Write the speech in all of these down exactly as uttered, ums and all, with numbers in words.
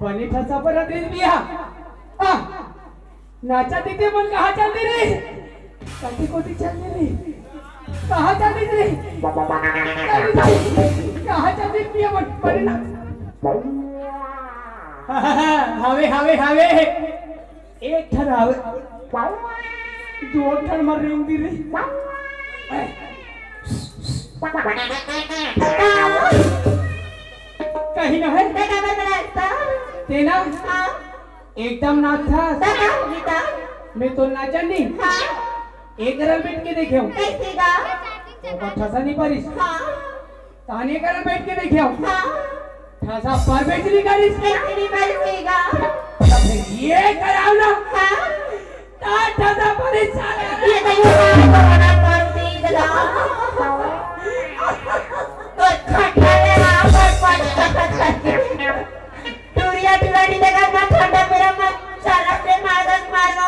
बने ठसा पर दे दिया। आ, नाचा दीदी मन कहाँ चल दे रे? कति कोती चल दे रे? कहाँ चल दे रे? कहाँ चल दे दिया मन? बने ना। हावे, हावे, हावे। एक ठन हावे। दो ठन मर रेंग दी रे। कहीं ना है। तेना? हाँ। एकदम नाचथस। मैं तो नाचा नहीं। हाँ। एक घर बैठ के देखे हूँ। कैसे गा? वो ठसा नहीं पारिस। हाँ। ताने कर बैठ के देखे हूँ। हाँ। ठसा पर बैठ नहीं करिस। कैसे नहीं करिस गा? तो फिर ये कराओ ना। हाँ। ता ठसा पर साले। ये तो ये कोरोना पर भी गा। तो खटखटे ना, पर, पर, पर, पर, पर। टूरिया टूरा नी देखा ना, ठंडा मेरा मन चरक से मारन मारो।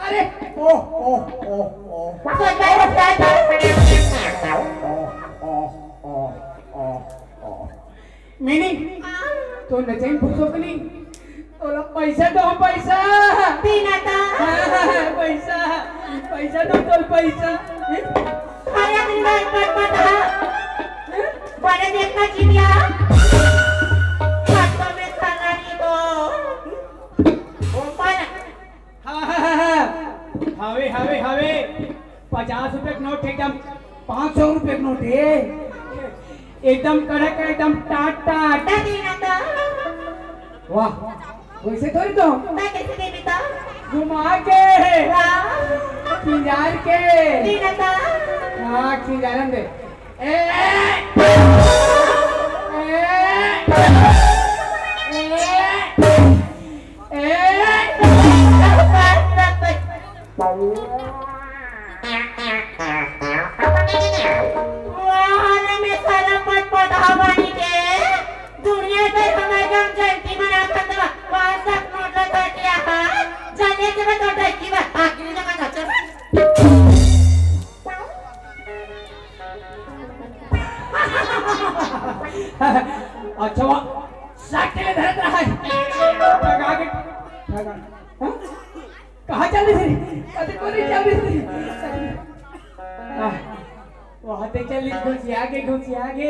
अरे, ओ, ओ, ओ, ओ। सोच भाई, सोच भाई। ओ, ओ, ओ, ओ, ओ। मिनी, तो नचई फुसो के नहीं? तोला पैसा दो, पैसा। पीना था। हाँ, हाँ, हाँ, पैसा। पैसा दो, तोल पैसा। अरे, दिन भर पट पट, हाँ। बड़े देखना चिड़िया। हाथों में खाना नहीं तो। ऊपर। हाँ, हाँ, हाँ, हाँ। हावे, हावे, हावे। पचास रुपए का नोट एकदम पाँच सौ रुपए का नोट है। एकदम कड़क, एकदम टाट, टाट। दादी ना तो। वाह, वैसे थोड़ी तो। मैं कैसे दे देता? घुमा के। वाह। खिंजार के। दे ना तो। हाँ, खिंजारन दे। ए, ए, ए, ए। वाह, ने में सारा पटपट हवानी के। दुनिया के हमारे गांव जयंती मना खतवा। वाह, सब नोट लगा दिया, हाँ। जाने के बाद तो डरकी बात। आखिरी जगह ना चल। अच्छा, वाह, साइकिल धरत रहा है। ठगा के, ठगा। हाँ? कहाँ चल रही थी? अरे, कोनी चल रही थी। हाँ, वहाँ ते चल रही, घुसिया के, घुसिया के।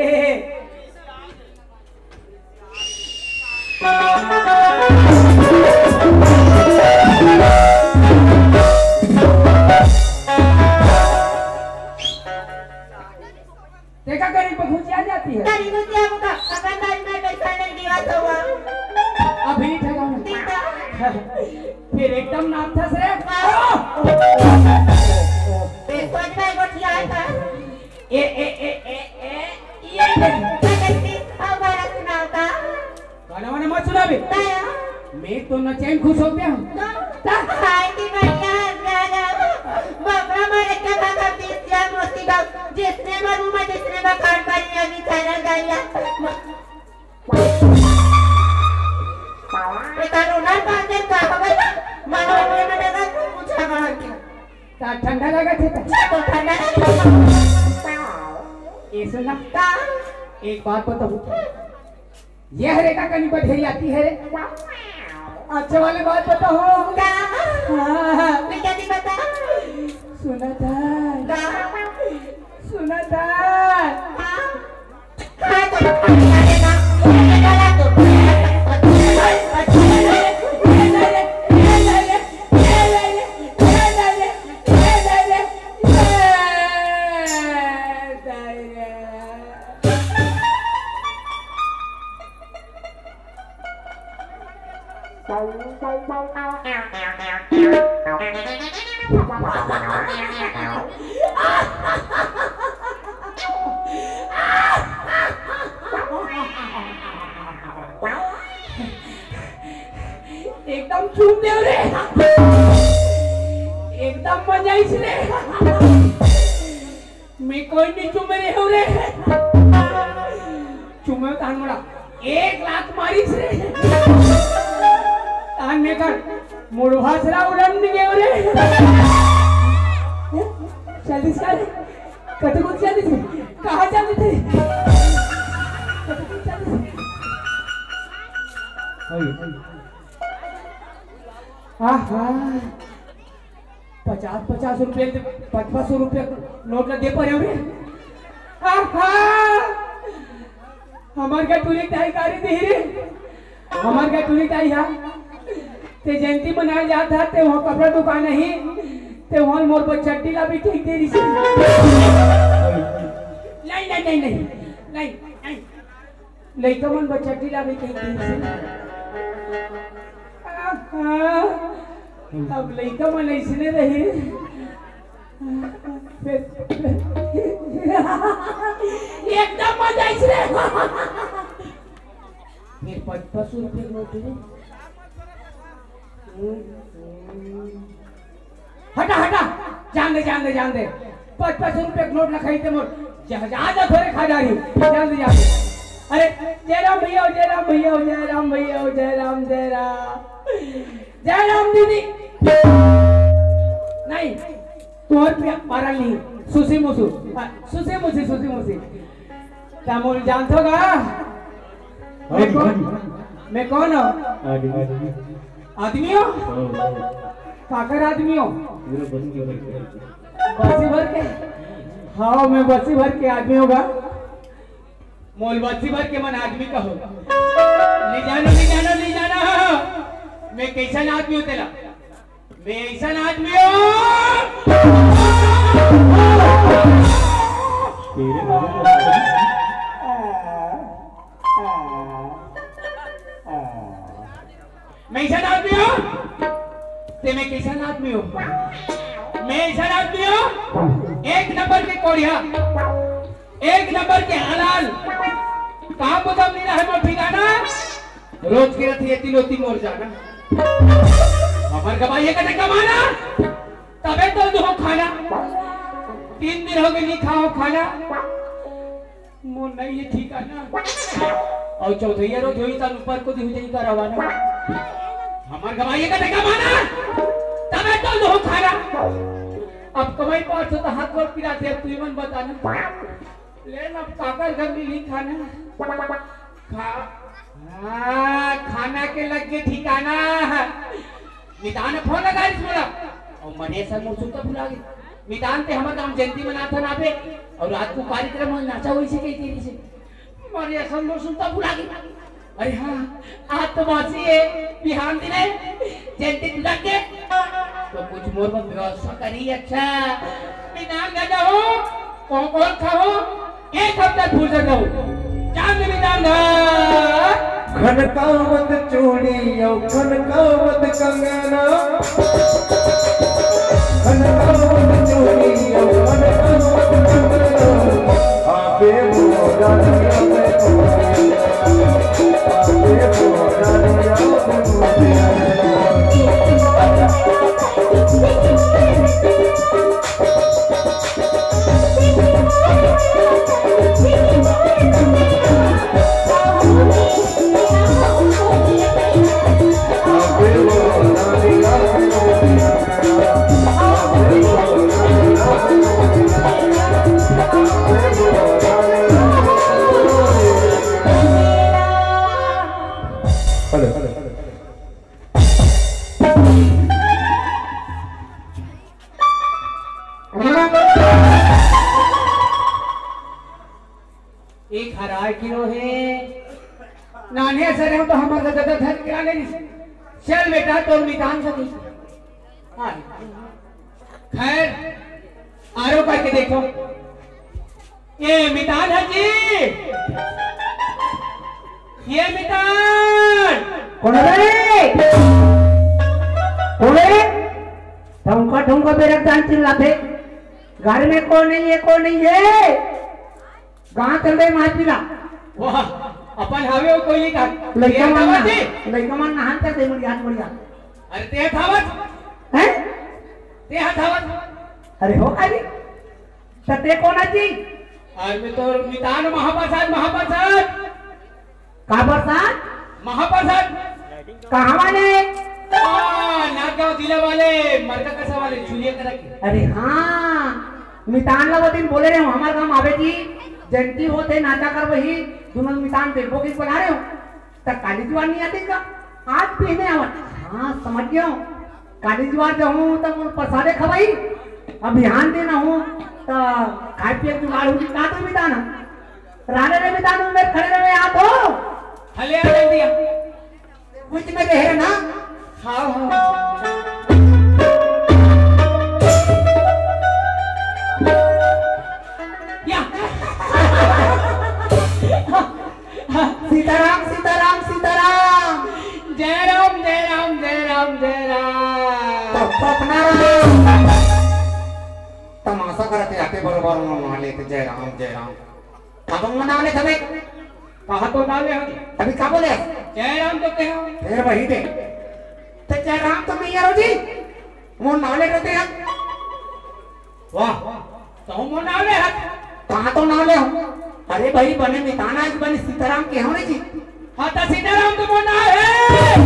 देखा, करीब पहुंच आ जाती है। करीब पहुंच जाऊंगा, अपन दाई में पैसा नहीं दिया तो हुआ। अभी नहीं ठगा मैं। ठीक है। फिर एकदम नाम था से। हाँ। ए, सोच भाई गोठिया है। ए, ए, ए, ए, ए, ये। मैं कहती, अब गाना सुनाओ का? गाना वाना मत सुनावे। दया। मैं तो नचैन खुश हो गया हूँ। तो? ता? हाय की बढ़िया, जा, जा। बाबरा मारे के भागा बीस या मोती गाँव। जिसने मरू मैं जिसने बखान पर ये बेचारा गाया। बेटा रोना बात है, क्या हो गया? मनो अपने में लगा, कुछ हमारा क्या? ता ठंडा लगा थे ता? तो ठंडा लगा। ये सुना? का? एक बात बताऊँ। ये हरे का कनी बठेरी आती है रे। अच्छा वाली बात बताओ। का? हाँ, हाँ। बेटा जी बता। सुना था। का? सुना था। हाँ। हाँ, तो अरे ना, ये वाला तो एकदम चूम देव रे, एकदम मजा आइस रे। मैं कोई नहीं चूमे रहे हो रे। चूमे तान मोला एक लात मारिस रे। तान में कर मुड़वा सरा उड़न नहीं गयो रे। चल दिस का रे? कते को चल दिस? कहाँ चल दिस? कते को चल दिस? आहा, पचास पचास रुपया के, पचपन सौ रुपया नोट ला दे परे रे। आहा, हमर का टूरी ताई गारी दी रे। हमर का टूरी ताई हा, ते जयंती मनाए जात हा, ते वहाँ कपड़ा दुकान नहीं, ते वहाँ मोर बर चड्डी ला भी कही दे रही। नहीं, नहीं, नहीं, नहीं, नहीं, नहीं। लइका मन बर चड्डी लाबे कहिके। आहा, अब लइका मन अइसने रही। एकदम मजा अइसने। फिर पचपन सौ रुपये नोट रे। हटा, हटा, जान दे, जान दे, जान दे। पचपन सौ रुपये के नोट रखाई ते मोर जहाज ला थोड़े खा डारी। जान दे, जान दे। अरे, जय राम भैया, जय राम भैया, जय राम भैया, जय राम, जय राम, जय राम दीदी। नहीं, तोर पे मारा नहीं। सुसी मुसु, हाँ, सुसी मुसी, सुसी मुसी। तमुल जानथो का? मैं कौन? मैं कौन हूँ? आदमी हो? काकर आदमी हो? बसी भर के। हाँ, मैं बसी भर के आदमी होगा। मोल बसी भर के मन आदमी कहो। नहीं जानो, नहीं जानो, नहीं जानो। मैं कैसन आदमी हूँ तेला? मैं ऐसा आदमी हूँ। मैं ऐसा आदमी हूँ। ते मैं कैसा आदमी हूँ? मैं ऐसा आदमी हूँ, एक नंबर के कोढ़िया, एक नंबर के हलाल। काम बुता नहीं रहा है मोर ठिकाना। रोज के रथ ये तीनों तीन मोर जाना। हमर गवाही का कमाना, तबे तो दो खाना। तीन दिन हो गए नहीं खाओ खाना। मोर नहीं ये ठिकाना। और चौथैया रोज होई तन ऊपर को दी हुई का रवाना। हमर गवाही का कमाना, तबे तो दो खाना। अब कमाई पास होता हाथ गोड़ पिराते, अब तू ही मन बताना। ले ना, काकर घर में नहीं खाना। खा-, हाँ, खाना के लग के ठिकाना। मितान फोन लगा रही मोला। और मने सर मोर सुनता भुला गई। मितान ते हमर गांव जयंती मनाथन आबे। और रात को कार्यक्रम में नाचा वही से कही तेरी से। मने सर मोर सुनता भुला गई। अरे हाँ, आज तो बासी है, बिहान दिन है, जयंती दुर्गा के। तो कुछ मोर मत व्यवस्था करी, अच्छा। बिना गजा हो, कौन कौन खाओ, एक हफ्ता भूल जाओ। चांद बिना ना। खनकावत चूड़ी और खनकावत कंगना। खनकावत चूड़ी और खनकावत कंगना। आबे मोरा एक हराय किलो हे। नान्हे सरे हो तो हमर दादा धर के आ ले। चल बेटा, तोर मितान से पूछ। हाँ। खैर, आरो करके देखो। ये मितान है जी। ये मितान। कौन रे? कौन रे? ठुमका ठुमका बेरा जान चिल्लाथे। घर में कौन नहीं है, कौन नहीं है? गांव चल रहे मार पीला। वाह, अपन हावे हो कोई नहीं का। लइका ये मन बतावा ना, जी। लइका मन नहान कर दे मुड़िया, मुड़िया। अरे ते हथावत। हैं? ते हथावत। अरे हो काली। त ते कोन आजी? अरे मैं तो मितान महाप्रसाद, महाप्रसाद। का प्रसाद? महाप्रसाद। कहाँ वाले? आ, नागांव जिला वाले, मरका कसा वाले, चुलिया करा के। अरे हाँ, मितान ला वो दिन बोले रहे हो, हमारे गांव आवे जी, जयंती होते, नाचा कर वही, दोनों मितान देखो कि बुला रहे हो, तक काली जुआन नहीं आती का? आज पीने आवत। हाँ, समझ गया हूँ। काली जुआर जाहूँ त मोर प्रसादे खवाई। अब बिहान दिन आहूँ त खाए पिए के जुगाड़ होही का तो मितान। राने रे मितान, मेर खड़े रहे, आत हों। हले आ जल्दी आ। कुछ में रहे ना। हाँ, हाँ। या। सीताराम, सीताराम, सीताराम। जय राम, जय राम, जय राम, जय राम। तो सपना राम। तमाशा करत हे, आते बरोबर उन्होंने मान लेते, जय राम, जय राम। कब मना ले तबे? कहा तो ना ले हम। अभी का बोले? जय राम तो कहे हो। फिर वही दे। तो जय राम तो मैया रोजी। मोर नाव ले रोते हैं। वाह, तो मोर नाव ले हत। कहाँ तो नाव ले हूँ? अरे भाई, बने मितान हे कि बने सीताराम के हूँ रे जी। हाँ, तो सीताराम तो मोर नाव हे।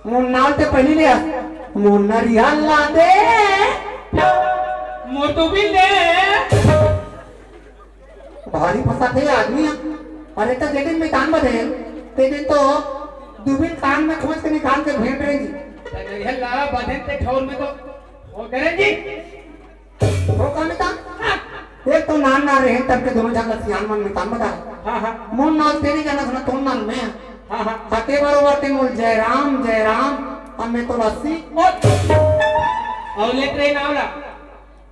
मोर नाव ते पहली ले हत। मोर नरिया ला दे। मोर तो भी ले। भारी फंसा थे आदमी ह। अरे त जे दिन मितान बधेन, ते दिन तो दुबिन कान में खोंच के निकाल के भेंट रही। त नरिया ला बधेन ते ठौर में तो हो करें जी। हो का मितान? हाँ। एक तो नान ना रहे, तब के दोनों झन ला सियान मन मितान बधा। हाँ, हाँ। मोर नाल तेरी जाना सुना, तोर नाल मैं। हाँ, हाँ। हते बरोबर ते मोल जय राम, जय राम, अब मैं तो लस्सी। और, और लेत रहे नाव ला।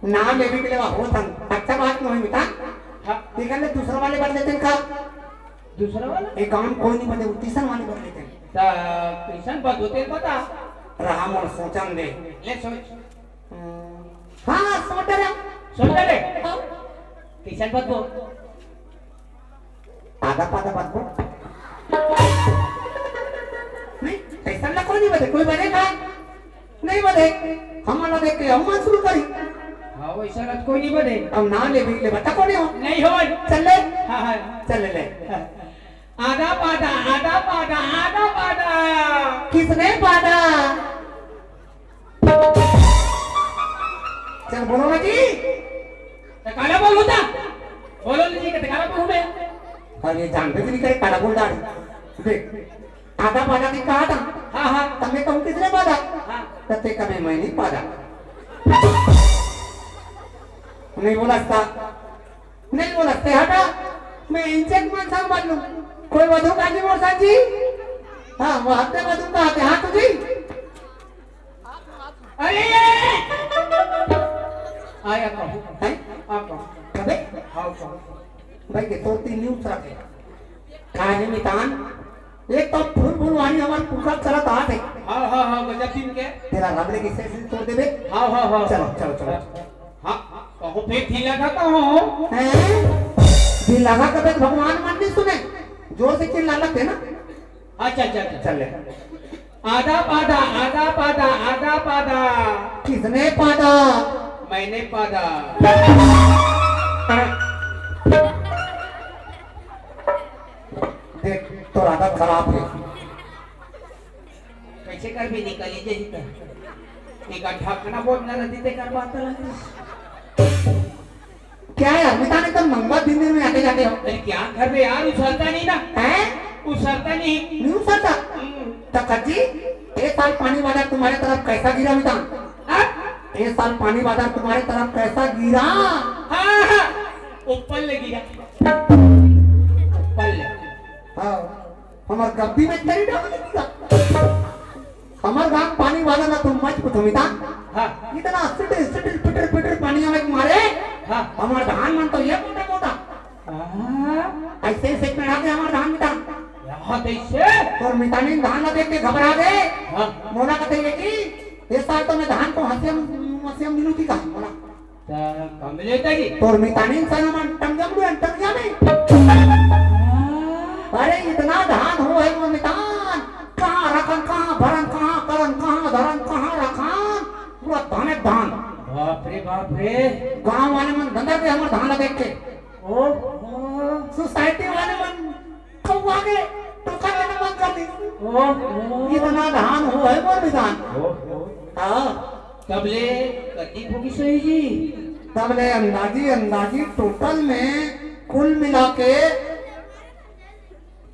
नाम लेबे के लेवा होत हन। अच्छा बात नोहे मितान। हाँ। तेकर ले दूसरा वाले बदल लेतेन का? दूसरा वाला? ए गाँव कोई नहीं बदले, तीसरा वाले बदल लेतेन। त कइसन बदलते बता। रहा मोर सोचन दे। ले सोच। हम्म, हाँ, सोच रहे। सोच रहे? हाँ। कइसन बदलो? आधा पाधा बात बोल। नहीं, ऐसा ना कोई नहीं बदे, कोई बदे का? नहीं बदे। हम वाला देख के हम मन शुरू करी। हाँ, वैसा ना कोई नहीं बदे। अब ना ले भी ले बता कौन हो? नहीं हो। चल ले। हाँ, हाँ। चल ले, ले। आधा पाधा, आधा पाधा, आधा पाधा। किसने पाधा? चल बोलो ना जी। त काला बोल होता। बोलो ना जी, त काला बोल होता। अरे जान भी नहीं करे, काला बोल डाल। देख, आधा पाधा की कहा था। हाँ, हाँ। तब मैं कहूँ किसने पाधा? हाँ। तो ते कभी मैं नहीं पाधा। नहीं बोला था। नहीं बोला ते हटा। मैं इंचेक मन संग बदलू। कोई वधु का जी मोर साथ जी? हाँ, वो हत्या वधु का हत्या, हाँ तुझी। अरे ये! आया कहूँ। हैं? आ कहूँ। कबे? हाँ कहूँ। भाई के तो तीन न्यूज़ रखे। कहा है मितान? एक तो फुल फुलवानी हमार पूरा चलत आत हे। हाँ, हाँ, हाँ, गजब दिन के। तेरा रबड़े की सेंस तोड़ देबे। हाँ, हाँ, हाँ। चलो, चलो, चलो। हाँ, कहूँ फिर ढीला था कहूँ। हैं? ढीला था कबे भगवान मन नहीं सुने। जोर से चिल्ला लगते ना। अच्छा, अच्छा, अच्छा। चल ले। आधा पाधा, आधा पाधा, आधा पाधा। किसने पाधा? मैंने पाधा। देख, तोर आदत खराब हे। कैसे कर भी निकली जाही त। एक ढक्कना बोल ना रहती ते कर बात रहती। क्या यार, मितान एकदम मंगवा दिन दिन में आते जाते हो। अरे क्या कर रहे यार, उछलता नहीं ना। हैं? उछलता नहीं। नहीं उछलता? हम्म। तो कज्जी, ये साल पानी वाला तुम्हारे तरफ कैसा गिरा मितान? हाँ? ये साल पानी वाला तुम्हारे तरफ कैसा गिरा? हाँ, हाँ। ऊपर ले गिरा। ऊपर ले। हाँ। हमार गद्दी में तेरी डाल देगा। हमार गांव पानी वाला ना तुम मत पूछो मितान। हाँ। इतना सिटिल, सिटिल, पिटर, पिटर पानी हमें मारे। हाँ। हमार धान मन तो ये मोटा, मोटा। हाँ। ऐसे, ऐसे पेड़ा के हमार धान मितान। यहाँ कैसे? तोर मितानी धान ला देख के घबरा गए। हाँ। मोला कहते ये कि इस साल तो मैं धान को हंसिया, हंसिया मिलू थी कहा मोला। त कम लेता जी। तोर मितानी सन मन टंगम डुएन टंगिया में। अरे इतना धान हो है वो मितान, कहाँ रखन, कहाँ भरन, कहाँ करन, कहाँ धरन, कहाँ रखन, पूरा धाने धान। बाप रे, बाप रे। गांव वाले मन धंधा के हमर धान ला देख के। ओ, ओ। सोसाइटी वाले मन कौआ के टोका देना बंद कर दी। ओ, ओ। इतना धान हो है मोर मितान। ओ, ओ। हाँ। तब ले कति भोगी सही जी? तब ले अंदाजी, अंदाजी टोटल में कुल मिला के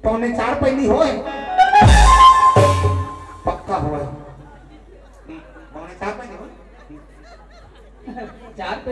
पौने चार पैली होए।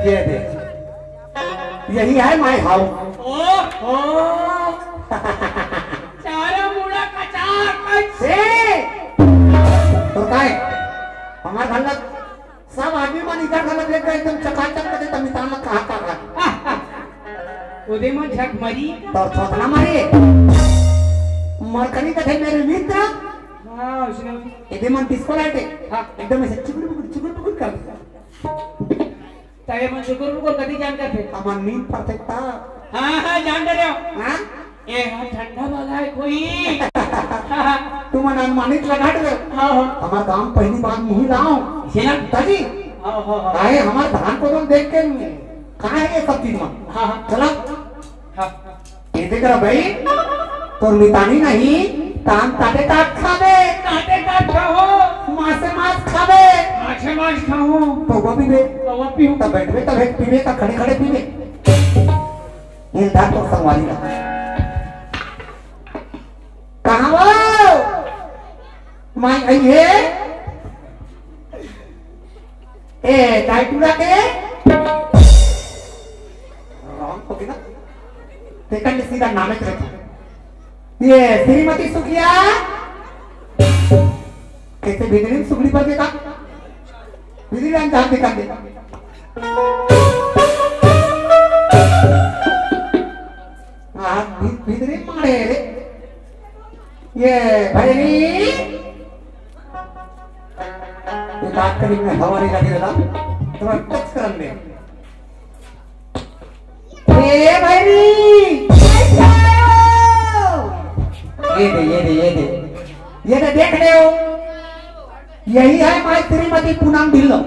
ये दे, यही है माय हाउस। ओहो, चारों मुड़ा कचाकच। ए, तो काय? हमार घर ला सब आदमी मन इधर घर ला देख के एकदम चकाचक कर देता, मितान ला कहा, कहा। ओदे मन झक मरी। तो थोथना मारे। मरकरी कथे मेरे मित्र। हाँ, उसने। एदे मन डिस्को लाइट है। हाँ। एकदम ऐसे चुकुर पुकुर, चुकुर पुकुर कर देता। त ये मन चुकुर पुकुर कति जान करथे? हमर नींद परथे ता। हाँ, हाँ, जान डरे हो। हाँ? ए, हाँ, ठंडा वाला है कोई। तुमन अनुमानित लगा डरे हो। हाँ, हाँ। हमर गांव पहली बार मुही लाओ। इसे ना? दाजी। हाँ, हाँ, हाँ। काहे हमर धान को तुम देख के, कहाँ है ये सब चीज मन? हाँ, हाँ। चला। हाँ। एदे करा भाई, तोर मितानी नहीं, तान ताटे तात खाबे। ताटे तात खाओ। मासे मास खाबे। माछे माछ खाओ। तो वो पीबे। तो वो पीऊँ। तब बैठबे, तब एक पीबे, तब खड़े खड़े पीबे। ये था तो संगवारी का। कहाँ वो? माई आई है? ए, काय टूरा के? राम को बिना देखन ले सीधा नामे चले था। ये श्रीमती सुखिया कैसे भीतरी में सुगड़ी पर देखा? भीतरी में जान देखा दे। हाँ, भी-, भीतरी में मारे रे। ये भैरी, ये बात करी में हवा नहीं लगी दादा, थोड़ा टच कर ले। ए भैरी, कैसे हो? ये दे, ये दे, ये दे, ये दे, देख ले हो, यही है माई श्रीमती पूनम ढिल्लो।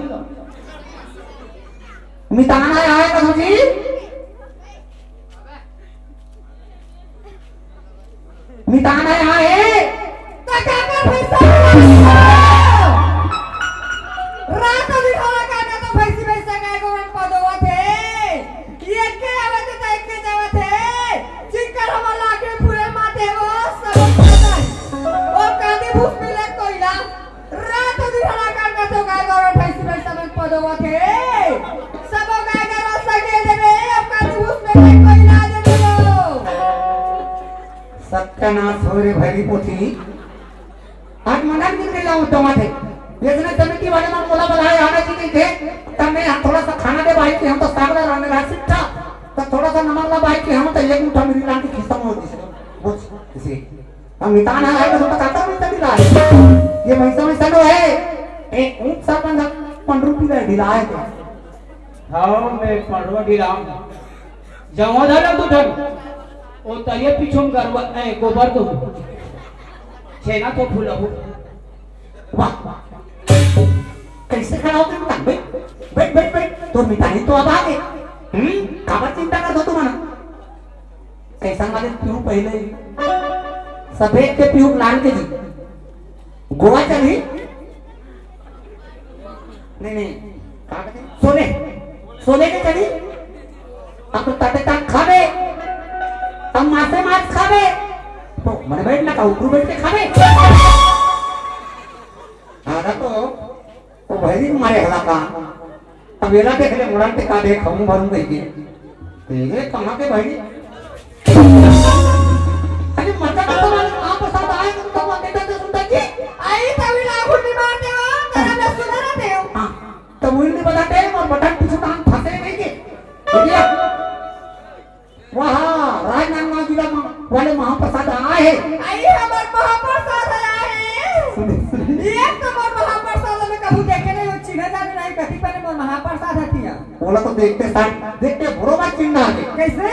मितान आय का जी? मितान आय हे। तो का कर भैंसा? रात दिन हवा का ना तो भैंसी भैंसा का एगो मन पदोवत हे। ये के आवत हे तो एक के जावत हे। जिनकर हमार लाकड़ी पूरे माथे वो सब पता है। वो कांदी भूस मिले कोयला। रात दिन हलाकान का तो गाय गौरव भैंसी भैंसा मन पदोवत हे। सबो गाय गौरव सगे देबे, अब काली भूस में कोई ना देबे लो। सत्यानाश हो रे भैरी पोथी। आज मनन गिर गया हूँ तो माथे। बेचने समिति वाले मन बोला बलाए आना जी नहीं थे। तब मैं हम थोड़ा सा खाना दे भाई कि हम तो सागला रहने रहा सिट्ठा। तब थोड़ा सा नमक ला भाई कि हम तो एक मुठा मेरी लान की खिस्सा में होती से। बस, इसी। हम मितान है, तो थोड़ा काका मिलता भी ला। ये भैंसा में सलो है। एक ऊंट सा बंधा। पंडरू पीला ढिलाए के। हाँ, मैं पंडरू ढिलाम। जमा धरा तू ठन। ओ तरिया पीछू में गरवा, ए, गोबर दो। छेना तो फूलहू। वाह। कैसे खड़ा होके बता? बैठ, बैठ, बैठ, बैठ। तोर मितानी तो अब आ गे। हम्म? काबर चिंता करथो तुमन? कैसन वाले पीहू पहले ही। सफेद के पीहू लाल के जी। गोवा चली? नहीं, नहीं। का कहते? सोले। सोले के चली? अब तो तटे तक खावे। तब मासे मास खावे। तो मने बैठ ना का, ऊपर बैठ के खावे। आधा तो, तो भैरी मारे हला का। अब एला देख ले, मुड़न ते का देख, हमू भरू कहिके। तेरे कहाँ के भाई? अरे मजा करता वाले कहाँ पसंद आए तुम सब आते थे सुंदर जी? आई तभी लाखों निभाते हो, तेरा मैं सुधर रहे हो। हाँ, तो वो नहीं बताते हैं और बटन पीछे कान फंसे नहीं के। भैया, वहाँ राजनांदगांव जिला में वाले महाप्रसाद आए हैं। आई हमार महाप्रसाद आए हैं। सुनिए, सुनिए। ये तो मोर महाप्रसाद में कभी देखे नहीं हो, चिन्ह जाने नहीं, कथी पहले मोर महाप्रसाद हतिया। ओला तो देखते साथ, देखते बुरो मत चिन्ह आगे। कैसे?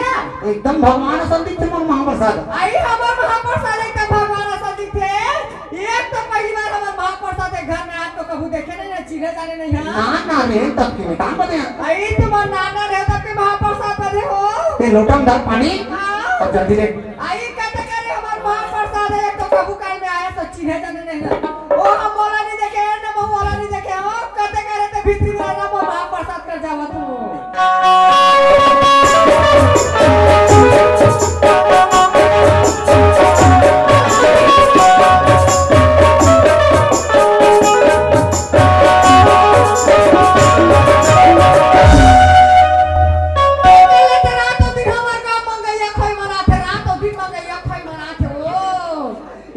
एकदम भगवान असन दिखथे मोर महाप्रसाद। आई हमार महाप्रसाद एकदम भगवान असन दिखथे। एक तो पहली बार हमार महाप्रसाद एक घर में आज तो कभू देखे नहीं ना, चिन्हे जाने नहीं है। ना, ना रे, तब के में काम बने। आई तुम्हार नाना रहे तब के महाप्रसाद बने हो। ते लोटा में धर पानी। हाँ। और जल्दी ले। आई कहते करे हमार महाप्रसाद है, एक तो कभू काल में आया तो चिन्हे जाने नहीं ना। ओ हम बोला नहीं देखे, ना वो बोला नहीं देखे, ओ कहते करे ते भीतरी वाला ना वो महाप्रसाद कर जावा तू।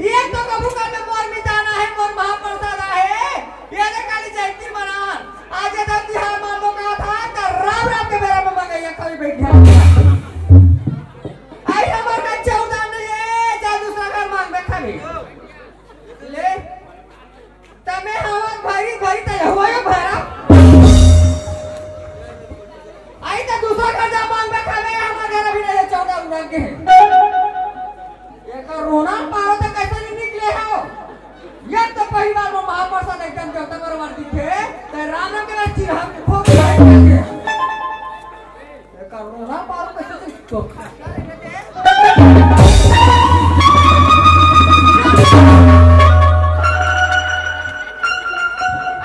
ये तो कभू कर में मोर मितान आहे, मोर महाप्रसाद आहे। ये रे काली जयंती मनान। आज ये धरती हार मान लो कहा था, तो राम राम के बेरा में मंगैया खाली बैठ गया। आई हमार का चौदह नहीं है, जा दूसरा घर मांग में खाली। ले, तमे हवा भरी भरी तो हुआ यो भरा। आई तो दूसरा घर जा मांग में खावे, हमार घर अभी नहीं है, चौदह उड़न के है। एकर रोना पारो तो कैसे नहीं निकले हो? ये तो पहली बार में महाप्रसाद एकदम देवता बरोबर दिखे, तो राम के बाद चिन्ह के भोग खाए के। एकर रोना पारो कैसे नहीं तो।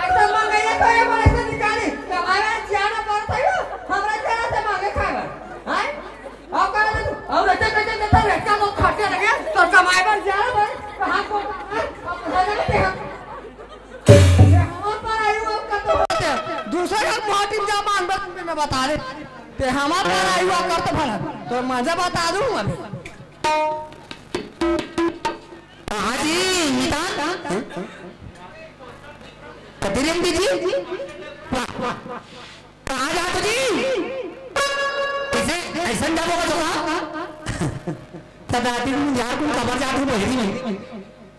ऐसा मंगैया तो ये मन से निकाली, तुम्हारा जाना पड़ता है, हमरा जाना से मांगे खाए। हैं? अब का तू? अब रहते, रहते, रहते, रहते, तो खर्चे लगे, तो कमाए पर जा रहा भाई, कहाँ को, हैं? अब कहाँ जाते हैं? ये हमार पर आयु अब कर तो होते हैं। दूसरे का माटी में जा मांग बस में बता दे। ते हमार पर आयु अब कर तो भला। तो मजा बता दूं अभी। हाँ जी, निदान। कतिरियम जी? वाह, वाह। कहाँ जात हो जी? कैसे? ऐसन जाबो का धोखा? सदा दिन यार, कुन काबर जात हो बहिरी में?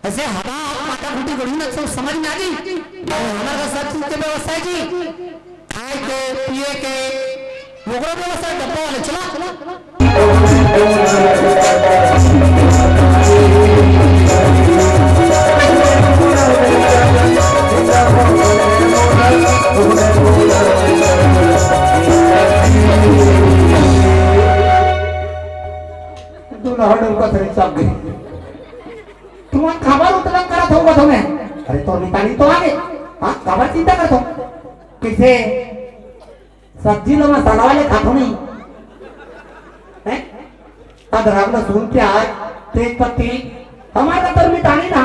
ऐसे हवा, माथा फूटी गड़ी ना, सब समझ में आ गई। और हमारा सब चीज के व्यवस्था है जी। खाए के, पिए के, ओकरो व्यवस्था है, डब्बा वाले, चला। दूल्हा डर का सही सब गई। तुमन काबर उतलन करत हो बा तुम्हें? अरे तोर मितानी तो आ गे। हाँ, काबर चिंता करत हो? कैसे? सब्जी ला मसाला वाले खाथो नहीं। हैं? अदरक, लहसुन, प्याज, तेज पत्ती, हमारा तो मितानी ना,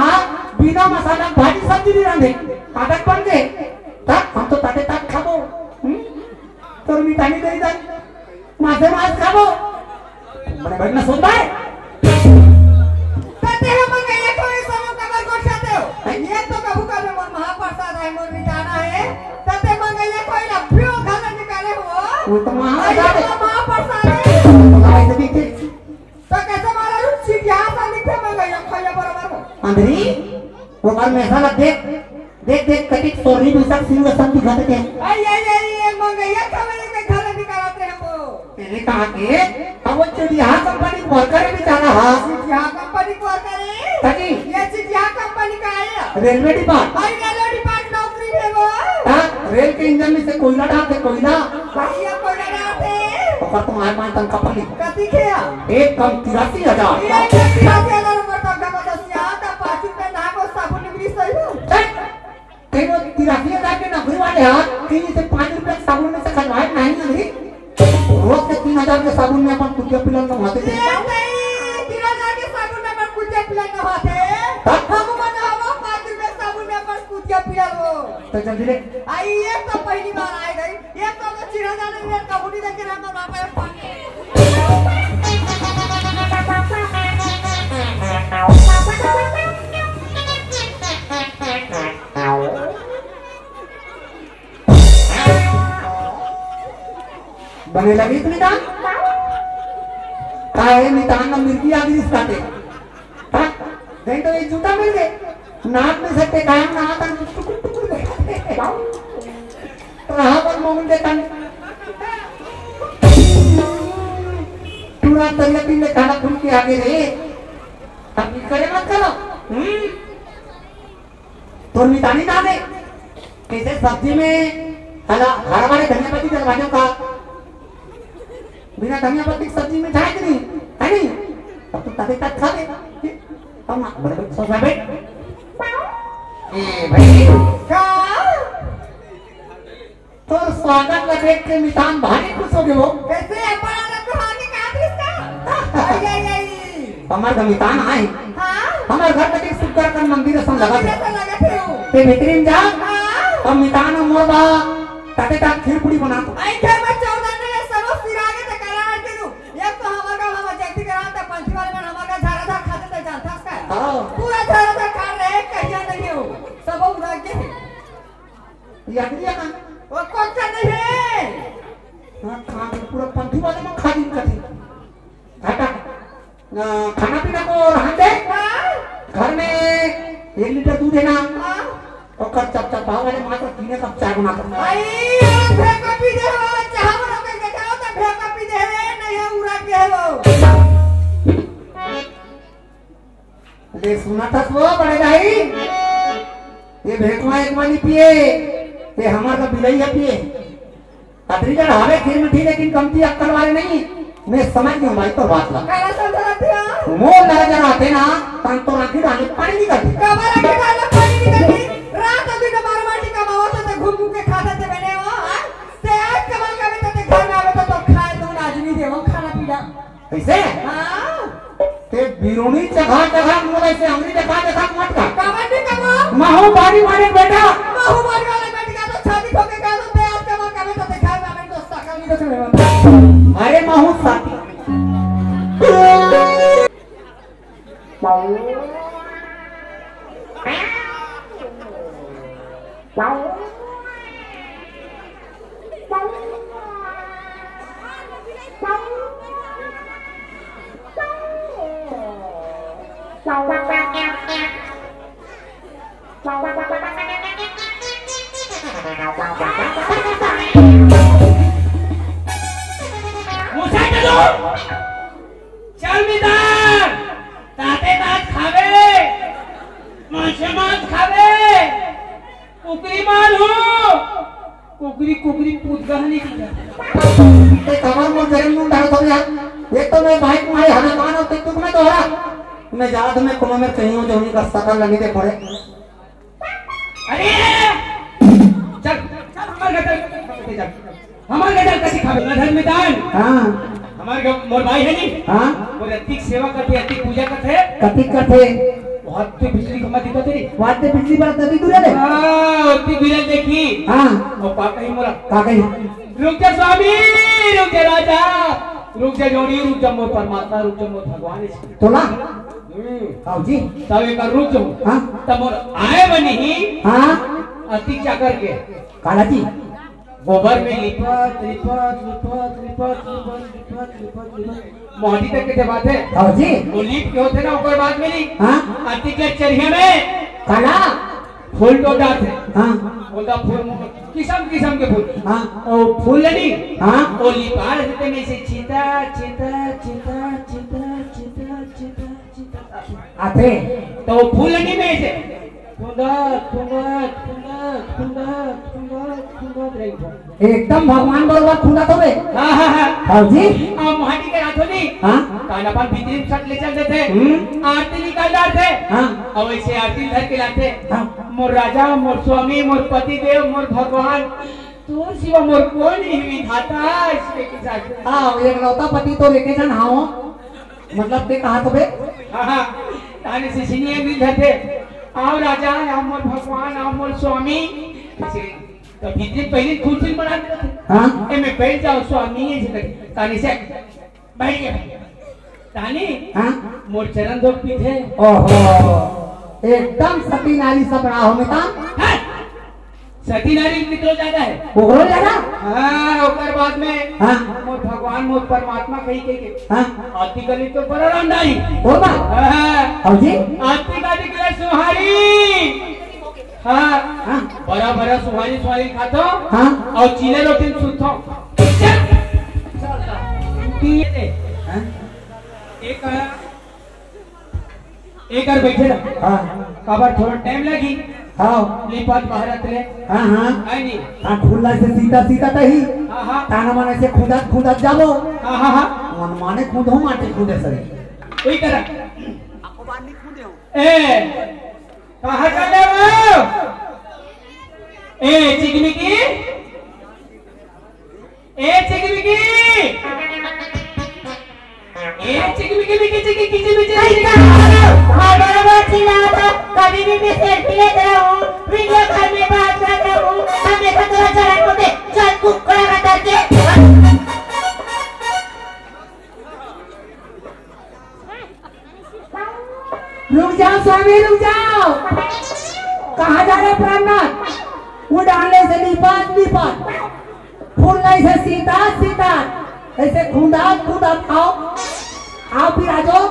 बिना मसाला भाजी सब्जी नहीं रांधे। आदत बन गए। तब हम तो ताते तक खाबो। हम्म? तोर मितानी नहीं जाए। मासे मास खाबो। बड़े बड़े ना सुनता है। तते हम मंगैया कोई सब कबर गोठियाते हो। हैं? ये तो कभू कभी मोर महाप्रसाद है, मोर मिताना है। तते मंगैया कोई ना पियो घर निकाले हो। वो तो महाप्रसाद है। अरे, महाप्रसाद है। तो कैसे मारा रूप चीज यहाँ से लिखे मंगैया खोया बराबर हो। अंधरी, वो घर में ऐसा लग दे। देख, देख, कतिक सोरही बिसक सिंह असन दिखत हे। आई, आई, आई, ये मंगैया खबर के घर निकालत हे हमको। तेने कहा के, अब वो चिड़िया कंपनी के वर्कर हे बेचारा हा। चिड़िया कंपनी के वर्कर हे? तनी? ये चिड़िया कंपनी का हे? Railway depart. आई, रेलवे डिपार्ट नौकरी हे वो। हाँ, रेल के इंजन में से कोयला डालथे, कोयला। भैया कोयला डालथे। ओकर तो मार मार तनखा पानी। कतिक हे? एक कम तिरासी हजार। एक कम तिरासी हजार ऊपर तनखा बदसिया, तब पाँच रुपया ना को साबुन निकली सही हो। चल। तें वो तिरासी हजार के नौकरी वाले हा, तें इसे पाँच रुपया के साबुन में से खनवाए नहीं नौकरी। रोज के तीन हजार के साबुन में अपन कुतिया पिलन नहाथे। ए भाई, तीन हजार के साबुन में अपन कुतिया पिलन नहाथे। हाँ? हम मन हवा पाँच रुपया के साबुन में अपन कुतिया पिलन हो। तो जल्दी ले। आई, ये तो पहली बार आए गई। ये तो मैं चिढ़ा जाने में कबूली देके रहना बाबा। बने लगी इतनी दान? काहे मितान ना मिर्गी आ गई इसका ते? हाँ? नहीं तो ये जूता मिल गए। नाक में से टेकाया ना आता, टुकुर टुकुर देखा। तो रहा पर मोहन देखा। पूरा तरिया पीने खाना खुल के आगे रे। अब ये करे मत करो। हम्म? तोर मितानी ना दे। कैसे सब्जी में हला, हरा वाले धनिया पत्ती डलवा दो का? बिना धनिया पत्ती की सब्जी में जाए कि नहीं? है नहीं? अब तो तबे तक खा दे। हम बड़े बड़े सोच रहे। ए भाई। का? तोर स्वागत ला देख के मितान भारी खुश हो गए हो। कैसे अपन आदत को हार के कहा दिस का? आई, आई, आई। हमर घर मितान आए। हाँ? हमर घर कति सुग्घर कन मंदिर असन लगत हे। मंदिर असन लगत हे वो। ते भीतरी में जा। हाँ? अब मितान मोर बा, ताते तात खीर पूड़ी बना तो। आई घर में चौदह ने सबो सिरागे ते करा के दू। एक तो हमर गाँव हमर जयंती करा ते पंथी वाले मन हमर का झारा झार खाते ते जानता है। हाँ। पूरा झारा झार खा रहे, कहिया नहीं हो। सबो उड़ा के है। याद नहीं आना। वो कौन सा नहीं है? हाँ, खा के पूरा पंथी वाले में खा दिन कथी। घाटा। ना, खाना पीना को रहन दे। हाँ। घर में एक लीटर दूध है ना? हाँ। ओकर चपचपा वाले मात्र तीने कप चाय बना सकता है। आई, अरे भेका पी दे हो, चाह बना के देखाओ तो भेका पी दे रे, नहीं है उड़ा के हो। ले सुना था वो बड़े भाई, ये भेकवा एक मानी पिए, ये हमार का बिलई है पिए। अतरी जन हवे खीर मीठी लेकिन कमती अक्कल वाले नहीं। मैं समझ गया हूँ भाई तो बात ला। काला समझ रहा था? मोर नजर आते ना, तन तो आंखें डाले पानी निकलती। कबर आंखें डाले पानी निकलती। रात दिन मार मार टिका मावा तो ते घूम घूम के खाता ते बने हो, हाँ? ते आज कमाल का बेटा ते घर में आवे तो, तो खाए तो आज नहीं देवो खाना पीना। कैसे? हाँ। ते बिरुनी चघा चघा मुंह से अंगली देखा देखा मत का। काबर नहीं कमा? महू बारी वाले बेटा। महू बारी वाले बेटा का तो छाती ठोके का तो ते आज कमा कमे तो देखा मैं तो सकल नहीं तो चले। अरे महू साथी। मुसा चलो। चल मितान, ताते तात खाबे, मांसे मांस खाबे, कुकरी मार हो, कुकरी, कुकरी पूत गहनी की जा। ते कमर में जरम नून डाल दो यार। एक तो मैं बाइक मारे हमें मान और ते तुम में तो हो। मैं जात में कुमा में कहीं हूँ जो उनका सकल लगे थे पड़े। अरे! चल, चल, हमार घर चल, चल, चल। हमार घर चल, कथी खाबे? ना धर्म दान। हाँ। हमार घर, मोर भाई है नी? हाँ। मोर अतिक सेवा करथे, अतिक पूजा करथे। कथी करथे? वहाँ ते बिजली खंभा दिखत हे नी? वहाँ ते बिजली बड़ा कथी दूर है रे? हाँ, अतिक बिजली देखी। हाँ। और का कही मोला? का कही? रुक जा स्वामी, रुक जा राजा, रुक जा जोड़ी, रुक जा मोर परमात्मा, रुक जा मोर भगवान। तोला? हम्म। आओ जी। तब एक रुक जाऊं। हाँ। तब मोर आए बनी ही। हाँ। अति चाकर के। काला जी। गोबर में लिपत, लिपत, लिपत, लिपत, लिपत, लिपत, लिपत, लिपत। मोहनी तक के जब आते। आओ जी। वो लिप के होते ना, ऊपर बात मेरी। हाँ। अति के चरिया में। काला। फूल टोटाथे। हाँ। ओला फूल, किसम किसम के फूल। हाँ। ओ फूल नी। हाँ। ओ लिपार हते में से चिता, चिता, चिता, चिता, चिता, चिता, चिता। आथे। तो फूल नी में से खुंदत, खुंदत, खुंदत, खुंदत, खुंदत, खुंदत रही। एकदम भगवान बरोबर खुंदत होवे। हाँ, हाँ, हाँ। हाँ जी। अब माटी के रात होनी। हाँ। कान अपन भीतरी सट ले चल देथे। हम्म। आरती निकाल डालथे। हाँ। अब ऐसे आरती धर के लाथे। हाँ। मोर राजा, मोर स्वामी, मोर पति देव, मोर भगवान, तोर सिवा मोर कोई नहीं विधाता, इसके के साथ। हाँ, एकलौता पति तो लेके जान, हाँ। मतलब, ते कहा तो बे? हाँ, हाँ। ताने से सिनिया मिल जाते। आओ राजा, आओ मोर भगवान, आओ मोर स्वामी। ऐसे तो भीतरी पहली कुर्सी बना देते। हाँ। ए, में बैठ जाओ स्वामी, ऐसे कर। ताने से बैठ गया। ताने हाँ। मोर चरण धोक पीथे। ओहो, एकदम सती नारी सब रहा हो मितान। हाँ। सती नारी मित्रों ज्यादा है। ओकरो ज्यादा? हाँ, ओकर बाद में हाँ। मोर भगवान, मोर परमात्मा कही के, के। हाँ। आती गली तो बड़ा रंडाई। हो बा? हाँ। हौ जी? आती गली के सुहारी। हाँ। हाँ। बड़ा बड़ा सुहारी, सुहारी खाथो। हाँ। और चीला रोटी में सुतथो। चल। चल, चल। हाँ। एक, एक बार बैठे रह। हाँ। काबर थोड़ा टाइम लगी। हाँ। लिपत बहरत ले। हाँ, हाँ। है नी? हाँ, खुला से सीधा सीधा तही। हाँ, हाँ। ताना माने से खुदत खुदत जाबो। हाँ, हाँ, हाँ। मन माने खुदो माटी खुदे सही। वही तरह। ए, कहाँ चले हो? ए, चिकमिकी। ए चिकमिकी। ए चिकमिकी मिकी चिकी किची मिची। भाई साहब, हर बराबर चिल्लाता, कभी भी मैं सेल्फी लेता हूँ, वीडियो कॉल में बात करता हूँ, हमेशा तेरा चरण होते, चल कुकड़ा का डर के। रुक जाओ स्वामी, रुक जाओ। कहाँ जा रहे प्राणनाथ? वो डालने से निपात निपात, फूल नहीं से सीता सीता, ऐसे खुंदा खुंदा खाओ। आओ फिर आ जाओ।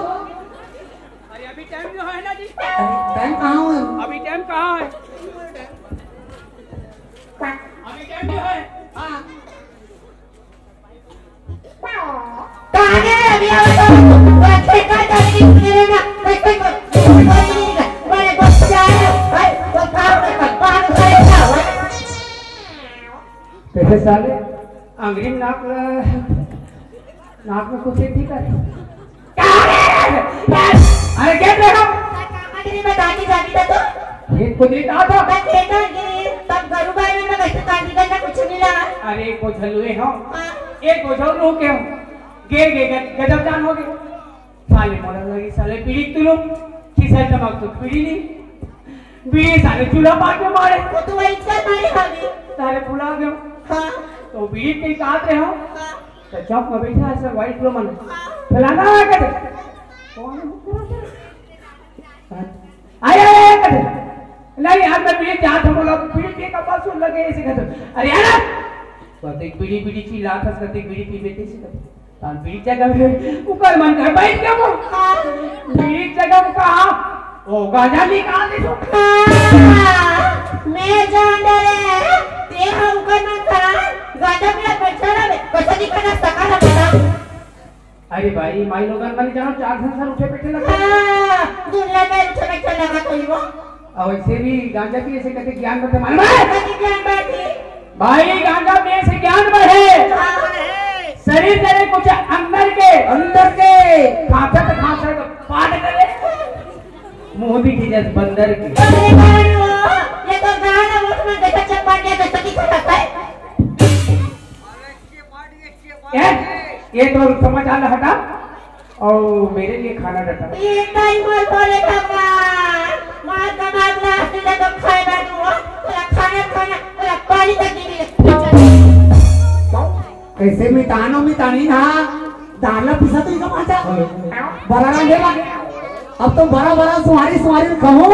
अरे अभी टाइम जो है ना जी। अरे टाइम कहाँ हुआ? अभी टाइम कहाँ है? अभी टाइम जो है। हाँ। कहाँ गए अभी? आओ तो। बच्चे का जल्दी मेरे ना, बच्चे को, बच्चे को, बड़े बच्चे आ रहे हैं। भाई, वो काम में कर, काम करे क्या हुआ? कैसे साले? अंग्रेज नाक ल-, नाक में कुछ ठीक है। अरे, क्या कर रहे हो? अरे, क्या कर रहे हो? मैं दादी, दादी था तो। ये कुछ नहीं कहा था। मैं खेत में गई, तब गरू गाय में मैं कैसे काटी करना कुछ मिला। अरे, बोझलुए हो। हाँ। एक बोझल रो के हो। गे, गे, गे, गजब जान हो गए। साले मोला लगी, साले बीड़ी तुलो, खिसा चमक तो बीड़ी नहीं। बीड़ी साले चूल्हा पाट में मारे। वो तो वही चल मारे खाली। साले भुला गयो। हाँ। तो बीड़ी के काट रहे हो। हाँ। तो चौक में बैठा है सब वाइट लो मन। हाँ। फलाना आ कर। कौन है? हाँ। आया, आया, आया कर। नहीं यार, मैं बीड़ी चाहता हूँ, बोला, बीड़ी पी का पास लगे ऐसे कहते। अरे यार, कते बीड़ी, बीड़ी चिल्लात हस, कते बीड़ी पीबे तेसी कथे। तान बीड़ी जगह में उकर मन कर बैठ के वो। बीड़ी जगह में कहा, ओ गांजा निकाल दे तो। हाँ, मैं जान डरे, ते हम उकर मन कर गांजा पिया बैठा रहे, कैसा दिखाना सका रहा बता। अरे भाई, माई लोगन मन जानो चार संसार उठे बैठे लगा। हाँ, दुनिया में उठे बैठे लगा कोई वो। और वैसे भी गांजा पिए से कते ज्ञान बढ़ते मालूम है? कते ज्ञान बढ़ते? भाई, गांजा पिए से ज्ञान बढ़े। हाँ। शरीर करे कुछ अंदर के। अंदर के। खांसत, खांसत पाट करे। मुंह भी खींचत बंदर के। अरे गाना, ये तो गाना, उसमें देखा चपाटिया का सती खड़ा है। ए, ये तो समाचार हटा और मेरे लिए खाना रटा। ये टाइम बोल बोले भगवान, मार का मार ना, सीधा तो खाएगा तू, हो? तेरा खाना खाना, तेरा पानी तक नहीं मिले। कैसे मिटानो मिटानी ना, दाना पिसा तो इका माचा। बड़ा रांधे लगे। अब तो बड़ा बड़ा सुहारी सुहारी खाओ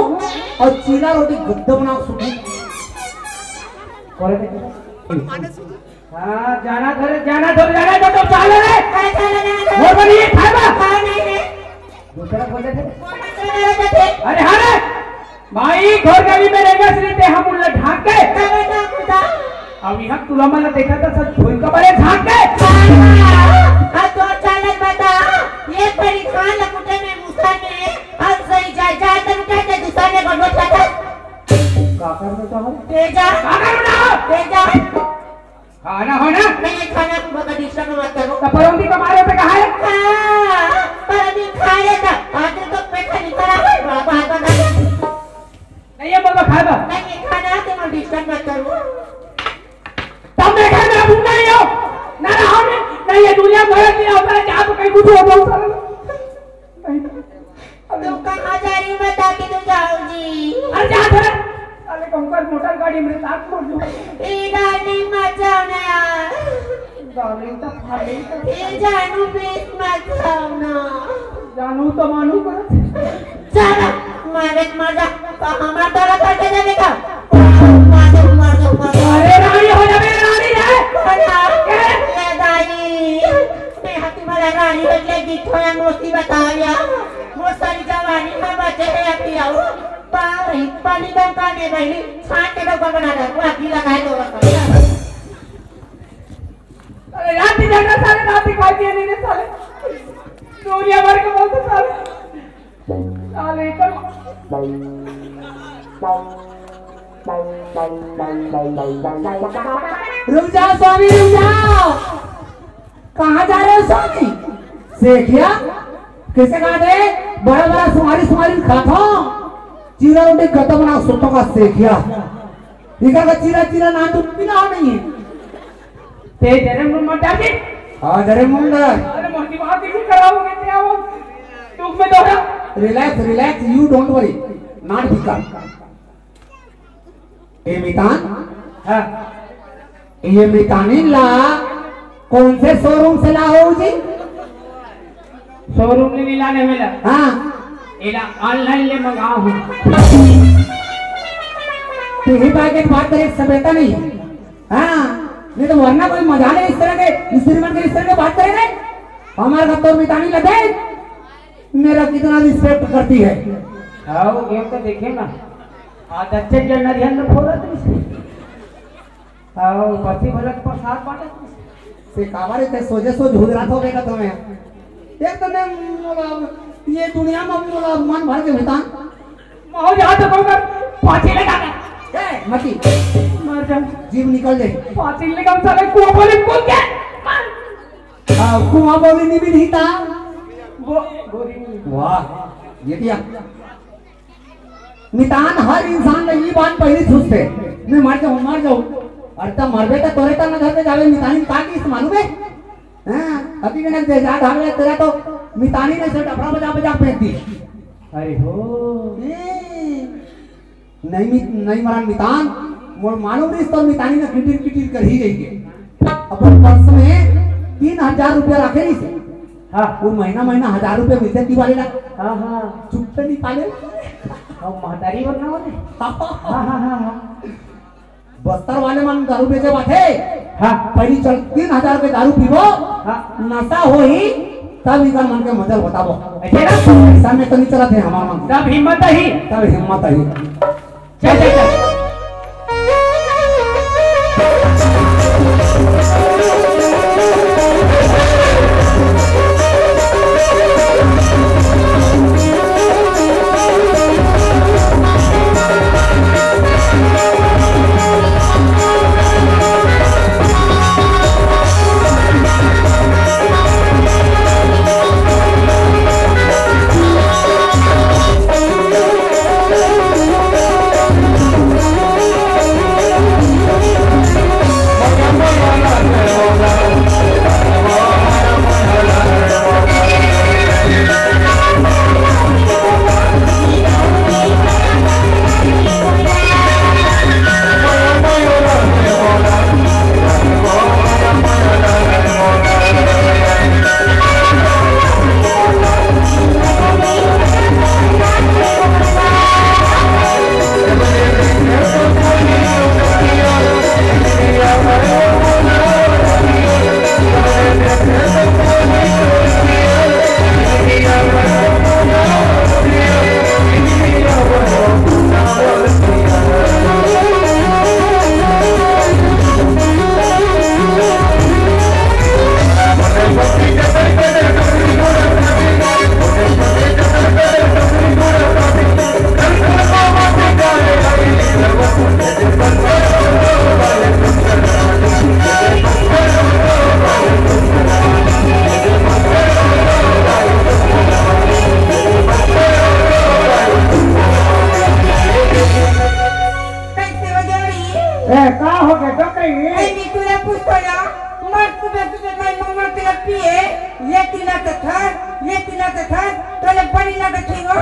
और चीला रोटी गद्दा बनाओ सुखी। बोले थे? हाँ, जाना धर, जाना धर, जाना धर, तो चाल रे। अरे, चलो, चलो, चलो। और बनी, खाए बा। हाँ, नहीं, नहीं। दूसरा बोले थे। बोला, चलो, चलो, चलो। अरे, हाँ रे। भाई, घर गली में रेंगस रहिथे, हम उन ला ढांक के। का बेटा, कुदा? अब इहाँ तुला मन ला देखा था, सब धोई का बड़े झांक के। आ, तो चालत बता, ये परी धान ला कुटे में मुसा ने, अब सही जा, जा, तन उठा के दूसरा ने बड़ो चाटा। का कर बेटा हो? तेजा। का कर बेटा हो? तेजा। खाना हो ना? नहीं, खाना को बता, डिस्टर्ब मत करो। तो परौंदी को मारे पे कहा है? हाँ, परौंदी खा लेता। आज तो पेट नहीं खराब है, बड़ा बात बता। नहीं है, बोलो, खाएगा। नहीं, खाना तो मैं डिस्टर्ब मत करो। तब मैं घर में अब नहीं हो। ना रहो ने, नहीं ये दुनिया भर की होता है, जहाँ तो कहीं कुछ हो जाओ, साला। नहीं। अब तुम कहाँ जा रही हो, बता के तो जाओ जी। अरे जा घर। साले कहूँ कर मोटर गाड़ी मेरे साथ छोड़ दो। ए डार्लिंग, मत जाओ ना यार। डार्लिंग तो फार्लिंग तो। ए जानू, प्लीज मत जाओ ना। जानू तो मानू पर। चल, मारे मर जा। तो हमारा दौरा करके जाने का। मार दो, मार दो, मार दो। अरे रानी हो जावे, रानी है। अरे, ए दाई। मैं हाथी वाला रानी बदले दिखो या मोती बताया। वो सारी जवानी में बचे हैं अभी आओ। पा-, पानी दम पानी बहनी, छाट के डब्बा बना दे, वो अभी लगाए दो बस। अरे रात ही जाना साले, रात ही खाई पिए नहीं रे साले। दुनिया भर के बोलते साले। साले कर। रुक जाओ स्वामी, रुक जाओ। कहाँ जा रहे हो स्वामी? सेखिया? कैसे कहा थे? बड़ा बड़ा सुमारी सुमारी खाता। चीला रोटी खत्म ना सुतों का सेखिया। इधर का चीला चीला ना तो पीना नहीं है। ते जरे मुंह मत डाल दे। हाँ, जरे मुंह डाल। अरे मोटी बात ही खराब हो गई, क्या वो? दुख में दोहरा। Relax, relax, you don't worry, not become। ए मितान? हाँ। ये मितानी ला कौन से शोरूम से ला हो जी? शोरूम ले मिला नहीं मिला। हाँ। एला ऑनलाइन ले मंगाओ हूँ। तू ही बात, एक बात करे, सभ्यता नहीं। हाँ। नहीं तो वरना कोई मजा नहीं इस तरह के, इस तरह के, इस तरह के बात करेंगे। हमारे घर तो मितानी लगे, मेरा कितना रिस्पेक्ट करती है। हाँ, वो गेम तो देखे ना। आज अच्छे के नरियन में फोड़ा तुमसे। आओ, बत्ती भलक प्रसाद बांटत। से काबर इतने सोझे सोझ हुदरात हो गए ना तुम्हें? एक तो मैं मोला, ये दुनिया में मोला मन भर के बेटा। माहौल जहाँ तक होगा, पाछे ले जाना। ए, मती। मर जा। जीव निकल जाए। पाछे ले जाओ साले, कुआं बोले कूद के। मर। हाँ, कुआं बोले नहीं भी नहीं था। वो, गोरी नहीं। वाह, ये दिया। मितान हर इंसान ला ये बात पहली सोचते, मैं मर जाऊं, मर जाऊं। अरे तब मरबे तो तोरे तक न घर पे जावे, मितानी का की इस मालूम है? हाँ, अभी मैंने दे जा धावे तेरा तो मितानी ने से डफड़ा बजा बजा फेंक दी। अरे हो। ए, नहीं मित-, नहीं मरान मितान, मोर मालूम नहीं तो मितानी ने किटिर किटिर कर ही गई है। अपन पर्स में तीन हजार रुपया रखे रहिस हे। हाँ। वो महीना महीना हजार रुपया मिलथे दिवाली ला। हाँ, हाँ। चुप पे नहीं पाले। हम महतारी बनना वाले। हाँ, हाँ, हाँ, हाँ। बस्तर वाले मन दारू बेचे बाटे। हाँ। पहली चल तीन हजार के दारू पीबो। हाँ। नशा होही, तब इधर मन के मजा बताबो। ऐसे ना? ऐसा में तो नहीं चलत है हमारा मन। तब हिम्मत ही। तब हिम्मत ही। चल, चल, चल। ए, का हो गे डोकरी? ए, मी तुला पूछतो या, मर सुबह सुबह मैं मम्मा के लिए पिए, ये तिला तो था, ये तिला तो था, तोले बड़ी ना बची हो।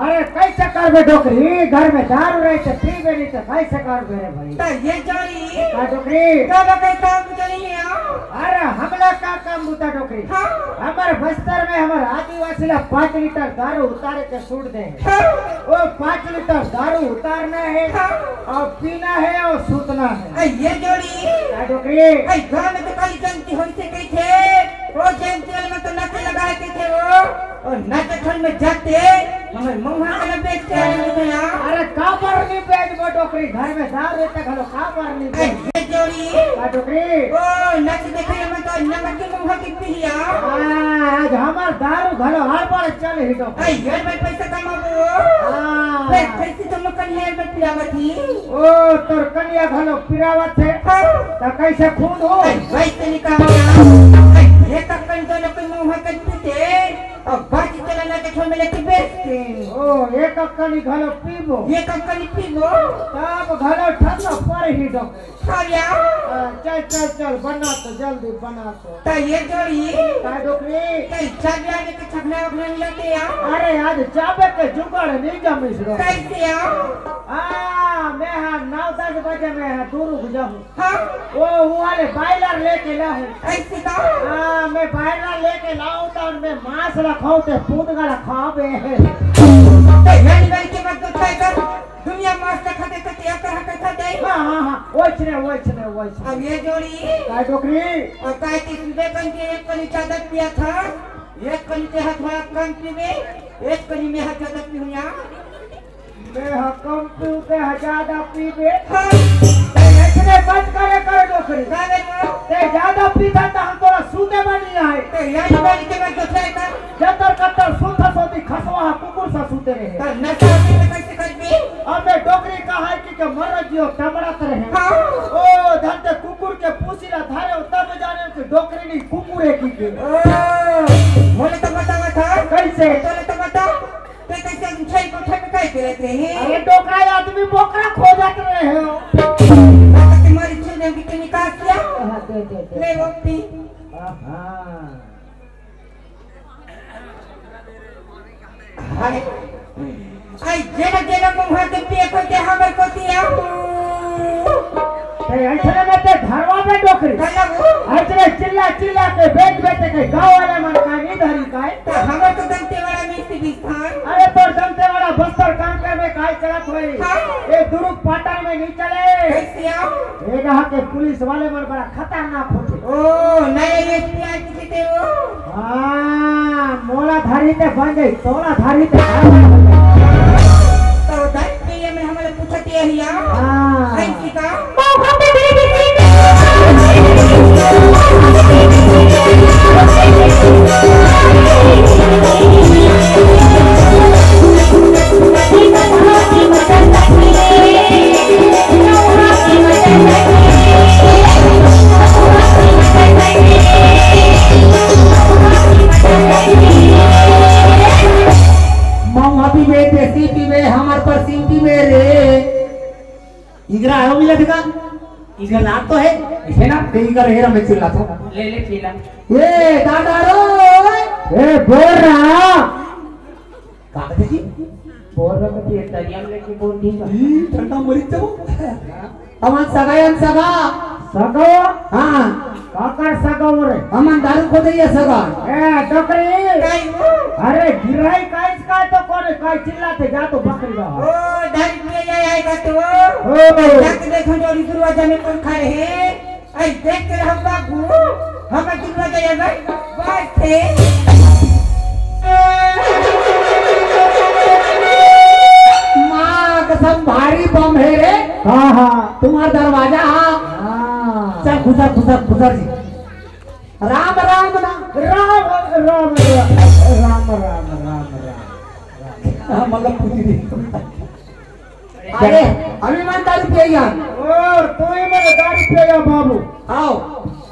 अरे, कैसे करबे डोकरी? घर में दारू रहे तो पीबे नहीं तो कैसे करबे रे भाई? तो ये जोड़ी का डोकरी? का बके काम चली है? अरे, हमला का काम बुता डोकरी? हाँ। हमर बस्तर में हमर आदिवासी ला पाँच लीटर दारू उतारे के सूट दे। हाँ। वो पाँच लीटर दारू उतारना है हाँ। और पीना है और सूतना है। ए, ये जोड़ी। का डोकरी? ए, गाँव में तो खाली जंती होई से कही थे। वो जंती वाले में तो नशे लगाए के थे वो। और नशे ठंड में जाते, हमर मौहा के ना बेच के आए हैं यहाँ। अरे, का पर नहीं बेच वो डोकरी? घर में दारू रहता घलो, का पर नहीं ए, बेच? ये जोड़ी। का डोकरी? ओ, नच देखे में तो नमक के मौहा की पिया। हाँ, आज हमर दारू घलो हड़बड़ चल ही डोकरी। ए, ये मैं पैसा कमाबो। हाँ। फिर कैसे तुम कन्या में पियावत ही? ओ, तोर कन्या घलो पिरावत है। हाँ। त कैसे खून हो? ए, वैसे निकाल। ए, ये तक कन दोनों के मौहा के पीते। अब बाकी चला ना के छोड़ में लेके बेचते। ओ, एक अक्कनी घलो पीबो। एक अक्कनी पीबो। तब घलो ठंडा पर ही डोकरी। खा लिया। आ, चल, चल, चल, बना तो, जल्दी बना तो। तो ये जोड़ी। का डोकरी? कल चाबी आने के छकना वकना नहीं लेते यार। अरे, आज चाबे के जुगाड़ नहीं जमीस रो। कैसे आओ? आ, मैं हाँ नौ दस बजे मैं हाँ दूर रुक जाऊँ। हाँ। वो, वो वाले बॉयलर लेके लाऊं। ऐसी का? हाँ, मैं बॉयलर लेके लाऊं तो मैं मांस रखाऊं ते पूत का रखावे। तो यानी भाई के मत दुखाए कर। दुनिया मांस रखा दे तो क्या कर हटा था दे? हाँ, हाँ, हाँ, वैसने, वैसने, वैसने। अब ये जोड़ी। काय डोकरी? और काय की सुबह कन के एक कली चादर पिया था, एक कली ते हाथ वाला कम पीवे, एक कली में हाथ चादर पीऊँ यार। मैं ह कम पीऊ, ते ह ज्यादा पीबे। हाँ। ते ऐसने मत करे कर डोकरी। का रे माँ? ते ज्यादा पीथा त हम तोला सूते बनी आए। ते यानी बारी के मैं दूसरा का। जतर कतर सूत सोती खसवा ह कुकुर सा सूते रहे। तो नशा में कैसे कर दी? अबे डोकरी का है कि के मर जियो टमड़त रहे। हाँ। ओ धन ते कुकुर के पूसी ला धारे हो तब जाने कि डोकरी नहीं कुकुर है की के। ओ, बोले तो बतावा था। कैसे? बोले तो बता। ते कैसे हम छई कोठा में काय करत रहे? अरे डोकरा आदमी बोकरा खोजत रहे हो। बात तुम्हारी छई ने बिके निकाल किया। हाँ, दे, दे, दे। ले वो पी। हाँ। हाय। आई जेना जेना मुँह के पिए को ते हमर को दिया। ते ऐसने में ते धरवा में डोकरी। कलम। ऐसने चिल्ला चिल्ला के बेच बेच के गाँव वाले मन का नहीं धरी काय। तो हमर तो दंतेवाड़ा में से भी स्थान। अरे तोर दंतेवाड़ा बस्तर कांकर में काय चलत होई? हाँ। ए दुरुग पाटन में नहीं चले। कैसे आओ? ए यहाँ के पुलिस वाले मन बड़ा खतरनाक होते। ओ, नए एसपी आज किते हो? हाँ, मोला धारी ते बन गई, तोला धारी ते बन गई। तो दस पीए में हमले पूछत ये हिया। हाँ। ऐसी का? मऊहा पीबे, देसी पीबे, हमर परसी पीबे रे। इगरा आयो मिला दिखा। इगरा नाम तो है। इसे ना? ते इगरा हेरा में चिल्ला तो। ले, ले, चिल्ला। ए, दादा रो। ए, बोल रहा। का कथे जी? बोल रहा कि ये दरिया में लेके बोल दी। ई, ठंडा मरी जाओ। हमन सगा, हम सगा। सगा? हाँ। काकर सगा हो रे? हमन दारू खोदइया सगा। ए, डोकरी। काई हो? अरे, गिराई काइस का तो कोन काई चिल्लाथे, जा तो बकरी रहा। ओ, दारू पिए जाए आएगा तो। ओ। जाके देखो जो दरवाजा में कौन खड़े हैं। अरे देख के रहो बाबू, हम दुर्गा जय भाई, बात थे। माँ कसम भारी बम है रे। हाँ, हाँ। तुम्हार दरवाजा, हाँ। हाँ। चल, गुजर, गुजर, गुजर जी। राम, राम ना। राम, राम, राम, राम, राम, राम, राम। हाँ, मतलब पूछ रही। अरे, अभी मन दारू पिएगा। ओ, तू ही मन दारू पिएगा बाबू। आओ।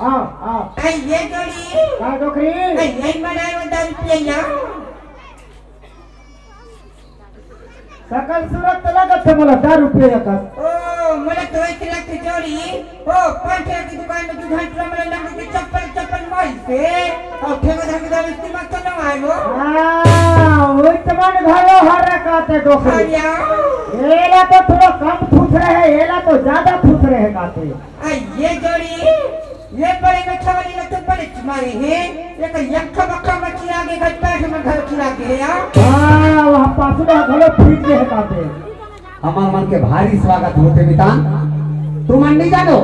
आओ, आओ। आई ये जोड़ी। का डोकरी? आई यही मन आए वो दारू पिएगा। सकल सूरत तो लगत है मोला दारू पिएगा का। ओ, मोला तो एक लाख जो ओ, पंचर की दुकान में दू घंटा में लंग के चप्पल, चप्पल मारी से, और ठेका धर के दारू की मत करना आए वो। हाँ, वो तो मन घलो हर रखा थे डोकरी। हाँ यार। एला तो थोड़ा कम फुसरे हे, एला तो ज्यादा फुसरे हे काते। आ, ये जोड़ी, ये बड़े में छवली ने तो बड़े मारे हे, ये तो यक्खा बक्खा मची आगे गट्टा से मन घर चिरा के यार। हाँ, वहाँ पासुड़ा घलो फीट के हे काते। हमर मन के भारी स्वागत होथे मितान। तुमन नइ जानो?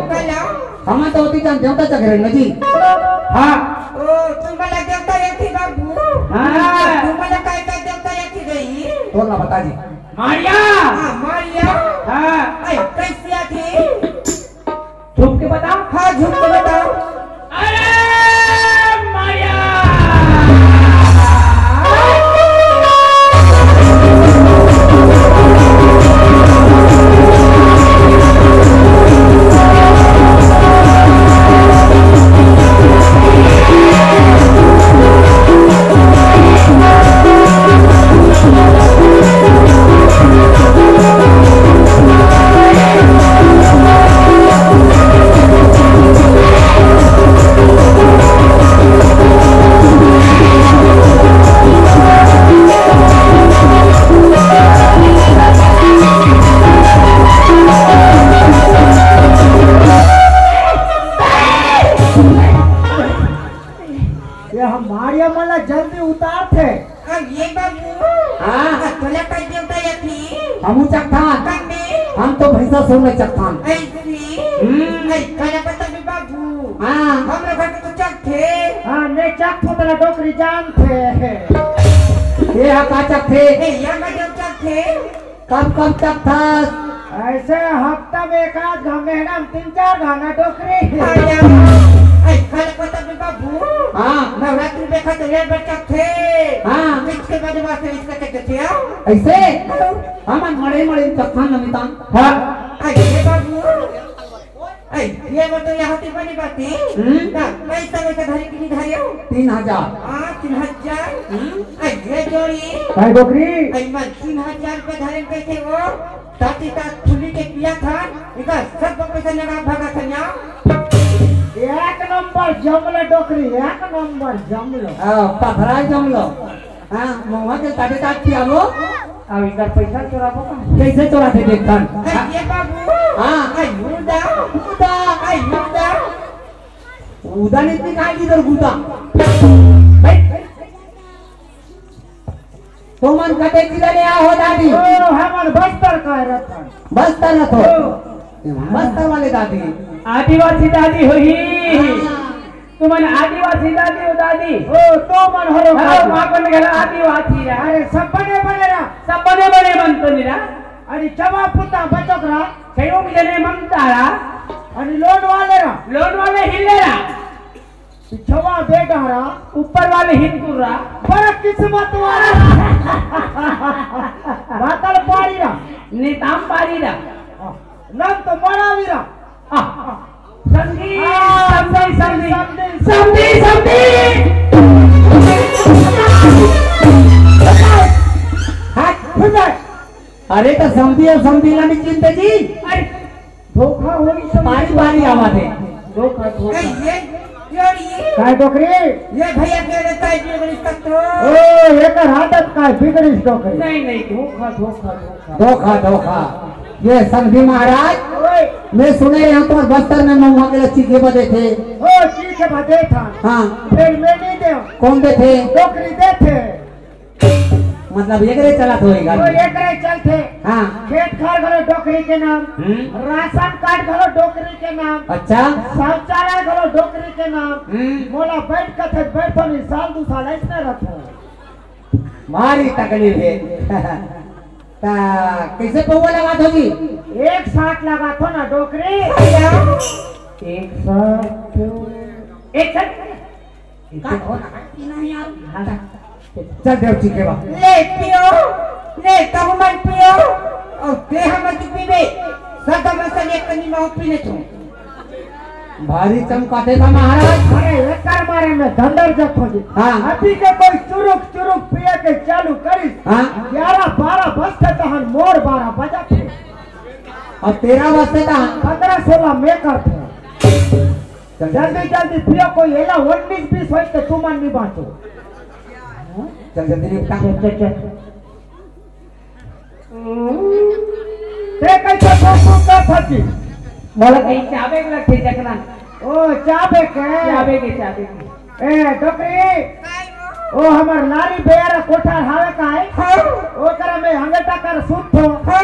हमन तो ओती जान देवता चघरे न जी। हाँ। ओ, तुमन ला देवता यथे बाबू। हाँ। तुमन ला काय काय देवता यथे गई? तोर ला बता जी। मारिया। हाँ, मारिया। हाँ। अरे, कैसी आथे? झुक के बता। हाँ, झुक के बताओ। अरे माया। ये हम मारिया मन ला जल्दी उतार थे। अब ये बाबू। हाँ। अब तोला कर देवता या थी। हमू चकथान। कब में? हम तो भैंसा सुन में चकथान। ऐसी। हम्म। ऐ, कला पता भी बाबू। हाँ। हम लोग घर तो चक थे। हाँ, मैं चक थो, तेरा डोकरी जान थे। ये हा का चक थे? ए, या मैं जो चक थे। कब कब चकथस? ऐसे हफ्ता में एक आध घा, महीना में तीन चार घा ना डोकरी। अरे, ऐ, कल पता भी बाबू। हाँ। नवरात्रि देखा तो ये बच्चा थे। हाँ। इसके बाद वास्ते इसका चक थे, आओ। ऐसे? हाँ। हमन मड़े मड़े चकथन नमिता। हाँ। अरे बाबू। ऐ, ये बताओ, यहाँ पे बनी बात है। हम्म? ना, पैसा वैसा धरे कि नहीं धरे हो? तीन हजार। हाँ, तीन हजार। हम्म? ऐ, ये जोड़ी। काय डोकरी? ऐ, मैं तीन हजार रुपये धरे कैसे हो? ताती तात खुली के पिया था, इनका सब पैसा लगा भागा था यहाँ। एक नंबर जमलो डोकरी, एक नंबर जमलो। आ, पथरा जमलो। हाँ, महुआ के ताते तात पियाबो। अब इकर पैसा चोराबो का? कैसे चोराथे देखथन? अरे ये बाबू। हाँ। अरे मुर्दा। मुर्दा। अरे मुर्दा। उदा नहीं निकाल इधर गुदा। बैठ। तुमन कते जिला ले आहो दादी? ओ, हमन बस्तर का रतन। बस्तर रथो। ओ। बस्तर वाले दादी। आदिवासी दादी होही। हाँ। तुमन आदिवासी दादी हो दादी? ओ, तो मन हरो हाँ, दादी। माँ को निकला आदिवासी रा। अरे, सब बने बने रा। सब बने बने मन तो निरा। अरे, चवा पुता बचक रा। छयो जने ममता रा। अरे, लोन वाले रा। लोन वाले हिले रा। छवा बेटा रा। ऊपर वाले हिंदू रा। बड़ा किस्मत वाला। बातल पारी रा। निताम पारी रा। हाँ, नाम तो बड़ा वीरा। हाँ। समधी, हाँ, समधी, समधी, समधी। समधी, समधी। हट, फुट जाए। अरे तो समधी अउ समधी ला नहीं चिंता जी। अरे धोखा होई समधी। बारी बारी आवा दे। धोखा, धोखा। ए, ये, ये, ये। काय डोकरी? ये भैया के रहता है, ये बड़ी सख्त हो। ओ, ये कर आदत का बिगड़ी डोकरी। नहीं, नहीं, धोखा, धोखा, धोखा। धोखा, धोखा। ये समधी महाराज, ओए। मैं सुने यहाँ तुम्हारे बस्तर में महुआ के लच्ची के बदे थे। ओ, चीखे बदे था। हाँ। फिर मैं नहीं दे। कौन दे थे? डोकरी दे थे। मतलब एकरे चलत होएगा। तो एकरे चलथे। हाँ। खेत खार घलो डोकरी के नाम, हम्म। राशन कार्ड घलो डोकरी के नाम, अच्छा। शौचालय घलो डोकरी के नाम। हम्म। मोला बैठ कथे बैठो नहीं, साल दू साल ऐसने रथो। भारी तकलीफ हे। ता कैसे पौवा लगाथो जी? एक साथ लगाथो ना डोकरी। एक साथ। एक साथ। का हो ना, पीना है यार। चल देव जी के बा। ले पियो, ले कहूँ मन पियो, और देह मत पीबे, सदा मसल एक कनी माहू पी ले तू। भारी चमकाथे का महाराज। अरे, एकर मारे में धंधर जत हो जी। हाँ। अभी के कोई चुरुक चुरुक पिए के चालू करिस। हाँ। ग्यारह बारह बजथे तहन मोर बारह बजथे। अब तेरा वास्ते का? पंद्रह सोलह मैं करते हैं। चल, चल। जल्दी जल्दी पियो, कोई एला उन्नीस बीस होई तो तुमन नहीं बाँचो। चल जल्दी निपटा। चल, चल, चल। ते कैसे फोन कर फंसी? मोला कहीं चाबे के लगथे चकना। ओ, चाबे के? चाबे के, चाबे के। ए, डोकरी, ओ हमर लारी बेरा कोठार हावे का है? हाँ। ओकरा में हंगेटा कर सूत हो। हाँ।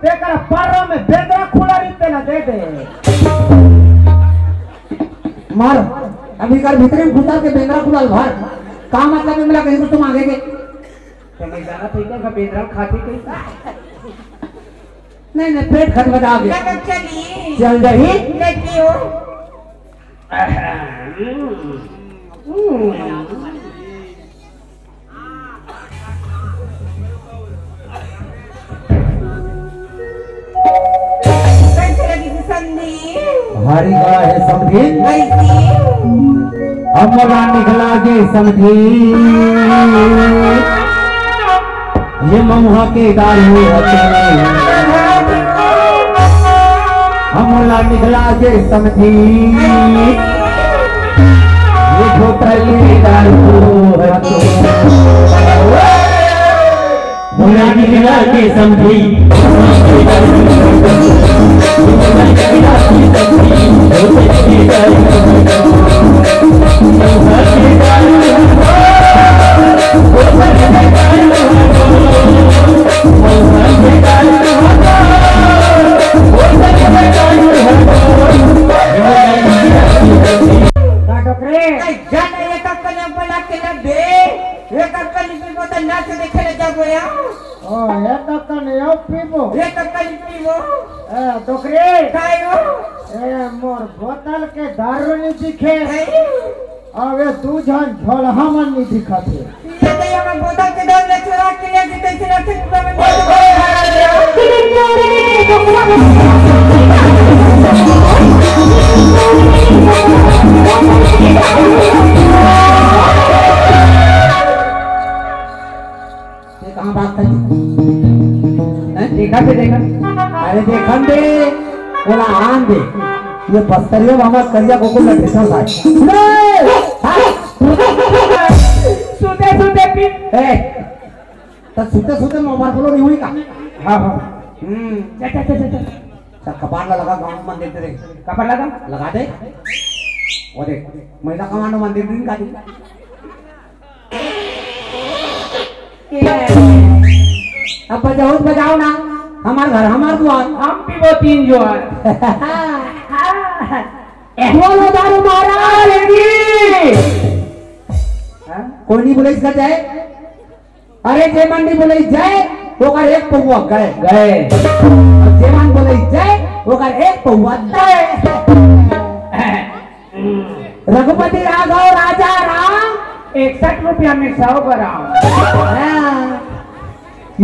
तेकर पर्रो में बेंदरा खुला रीते ला दे दे। मार, अभी कर भीतरे में घुसा के बेंदरा खुला भर। का मतलब है मिला कहीं कुछ तो मांगेगे? तो मैं जाना ठीक है, बेंदरा खाती कहीं। नहीं, नहीं, पेट खट बजा दे। लगन चली। चल रही। नहीं पियो। कैसे लगी जी समधी? भारी बड़ा है समधी। कैसी? हमला निकला के समधी। ये महुआ के दारू हटे। हमला निकला के समधी। ये बोतल के दारू हटे। हमला निकला के समधी। का डोकरे? ए, जान, एक अक्कल में बना के ना बे, एक अक्कल में पता ना से देखे ले जाबो या। ओ, एक अक्कल में यो पीबो। एक अक्कल में पीबो। ए, डोकरे। कायो? ए, मोर बोतल के दारू नहीं दिखे। नहीं। अबे तू झन झोलहा मन नहीं दिखत हे। ये तो ये मैं बोतल के दारू ले चुरा के ले जीते इतना ठीक पे मैं बोतल को खा रहा हूँ। ये कहाँ बात कर? हैं? देखा से देखा। अरे देखन दे, बोला आन दे। ये बस्तरिया मामा करिया को को लटे था साथ। ले! हाँ? सुते सुते पी। ए, तो सुते सुते मोबाइल बोलो नहीं हुई का? हाँ, हाँ। हम्म। चल, चल, चल, चल, चल। चल, कपार ला लगा, गाँव में देते रहे। कपार लगा? लगा दे। वो देख, महिला कमांडो मंदिर दिन का दिन। ये। अब बजाओ तो बजाओ ना, हमार घर, हमार दुआर। हम पीबो तीन जुआर। बोलो दारू महाराज की। हाँ? कोई नहीं बोले इसका जय। अरे जेमन नहीं बोले जय, ओकर एक पौवा गए। गए। और जेमन बोले जय, ओकर एक पौवा तय। रघुपति राघव राजा राम। इकसठ रुपया में सौ ग्राम। हाँ।